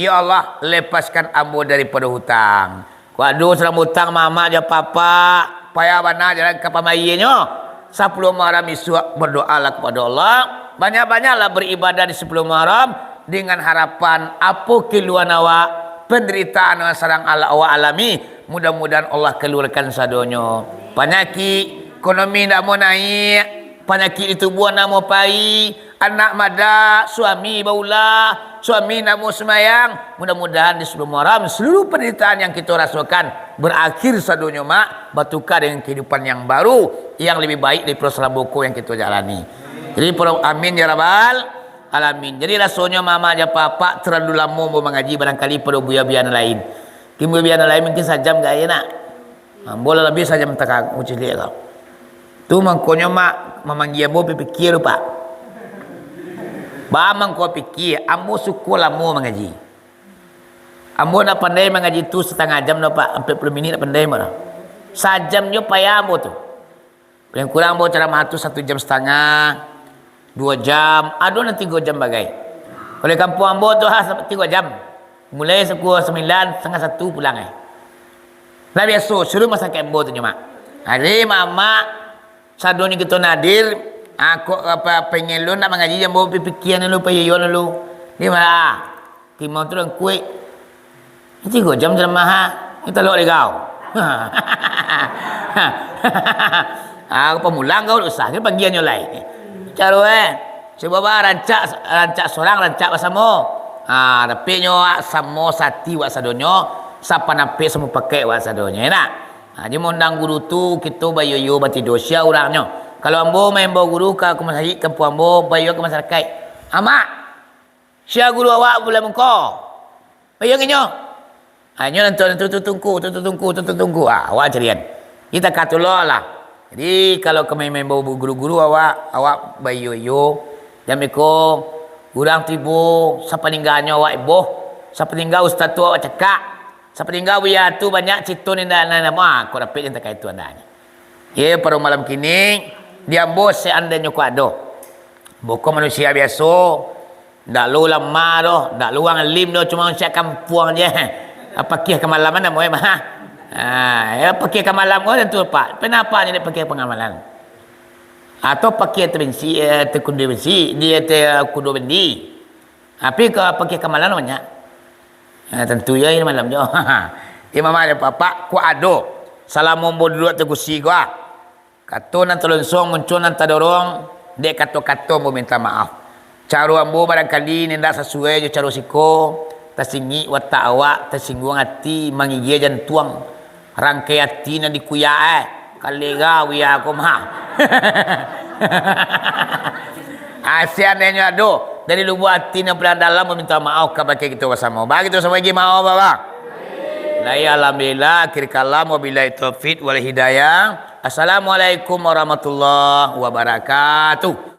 "Ya Allah, lepaskan ambo daripada hutang." Kok ado surang bautang mamak jo apak-apak, payah bana jalan ka pambayianyo. Sapuluah Muharram isuak, berdoalah kepada Allah. Banyak-banyaklah beribadah di sapuluah Muharram dengan harapan apo keluhan awak, penderitaan yang sadang ala-, awak alami, mudah-mudahan Allah keluarkan sadonyo. Panyakik, ekonomi ndak mau naik, panyakik di tubuah ndak mau pai, anak madak, suami baulah, suami ndak mau sumbayang. Mudah-mudahan di sapuluah Muharram, seluruh penderitaan yang kito rasokan berakhir sadonyo, Mak, batuka dengan kehidupan yang baru, yang lebih baik daripada salamo ko yang kito jalani. Jadi, para amin ya rabbal alamin. Jadi, rasonyo mamak jo apak-apak terlalu lamo ambo mangaji, barangkali pado buya-buya nan lain. Mungkin buya-buya nan lain mungkin sajam gaya nak. Ambo lah labiah sajam tangah, ucih liek kau. Tu mangkonyo, Mak, mamanggia ambo pikia tu, Pak. Baa mangko pikia, ambo suko lamo mangaji. Ambo nak pandai mangaji tu satangah jam doh, Pak, ampek puluah minik nak pandai ambo doh. Sajam jo payah ambo tu. Paling kurang ambo caramah tu satu jam satangah, duo jam, ado nan tigo jam bagai. Kalau di kampuang ambo tu, ha, sampai tigo jam. Mulai pukua sambilan, satangah satu pulang ai. Lah biaso, suruah masyarakat ambo tu nyo, Mak. Ari mamak, sadonyo kito nan hadir, ha, kok apa, pengen lu nak mangaji, ambo pipikian dulu, payoyo dulu. Di ma? Kimau tu dangkuik. Tigo jam ceramah, ha. Ni talok di kau. Ah, pamulang kau usah, ni panggianyo lai. Caro, eh. Cubo ba rancak, rancak sorang, rancak basamo. Ah, tapi nyo wak samo sati wak sadonyo, sapanapek samo pakai wak sadonyo, ya nak? Ah, jadi maundang guru tu, kito bayoyo batido sia urangnyo. Kalau ambo maimbau guru ka, ka masajik kampuang ambo, bayoyo ka masarakaik. Amak, sia guru awak bulan muko. Bayoyo ka inyo. Hanyo nan tu, tu, tu tungku, tu, tu tungku, tu, tu tungku. Ah, awak carian. Kita katulo lah. Jadi, kalau kami main bau guru-guru awak, awak baiyo-iyo. Jan beko, urang tibo, sapaningganyo awak iboh, sapaningga ustaz tu awak cakak, sapaningga buya tu banyak cito ni ndak, ndak, ndak, ah, kok dapek jan takah itu andaknyo. Ye, pado malam kini, di ambo seandainyo ko ado. Boko manusia biaso, ndak lo ulama doh, ndak lo urang alim doh, cuma manusia kampuang je. Pakih kamalaman namo e mah. Ha, ya, pakih kamalam ko tantu, Pak. Panapa ni dek pakih pangamalan? Atau pakih ateh bensi, eh, ateh kudo bensi, di ateh kudo bendi. Tapi ka pakih kamalam banyak. Ha, tantu ya ini malam jo. Imam ada Bapak, ko ado. Salamo ambo duduak ateh kursi ko, ah. Kato nan talonsong, muncuang nan tadorong, dek kato-kato ambo minta maaf. Caro ambo barangkali indak sasuai jo caro siko, tasingik watak awak, tasingguang ati, mangigia jantuang, rangkai ati nan dikuyak, eh, kalera buya ko mah. Ah, seandainyo ado dari lubuak ati nan paling dalam, ambo minta maaf kabake kito basamo. Bagi kito samo igi maaf, Bapak. Lai, alhamdulillah, akhir kalam, wabillahi taufik wal hidayah. Assalamualaikum warahmatullahi wabarakatuh.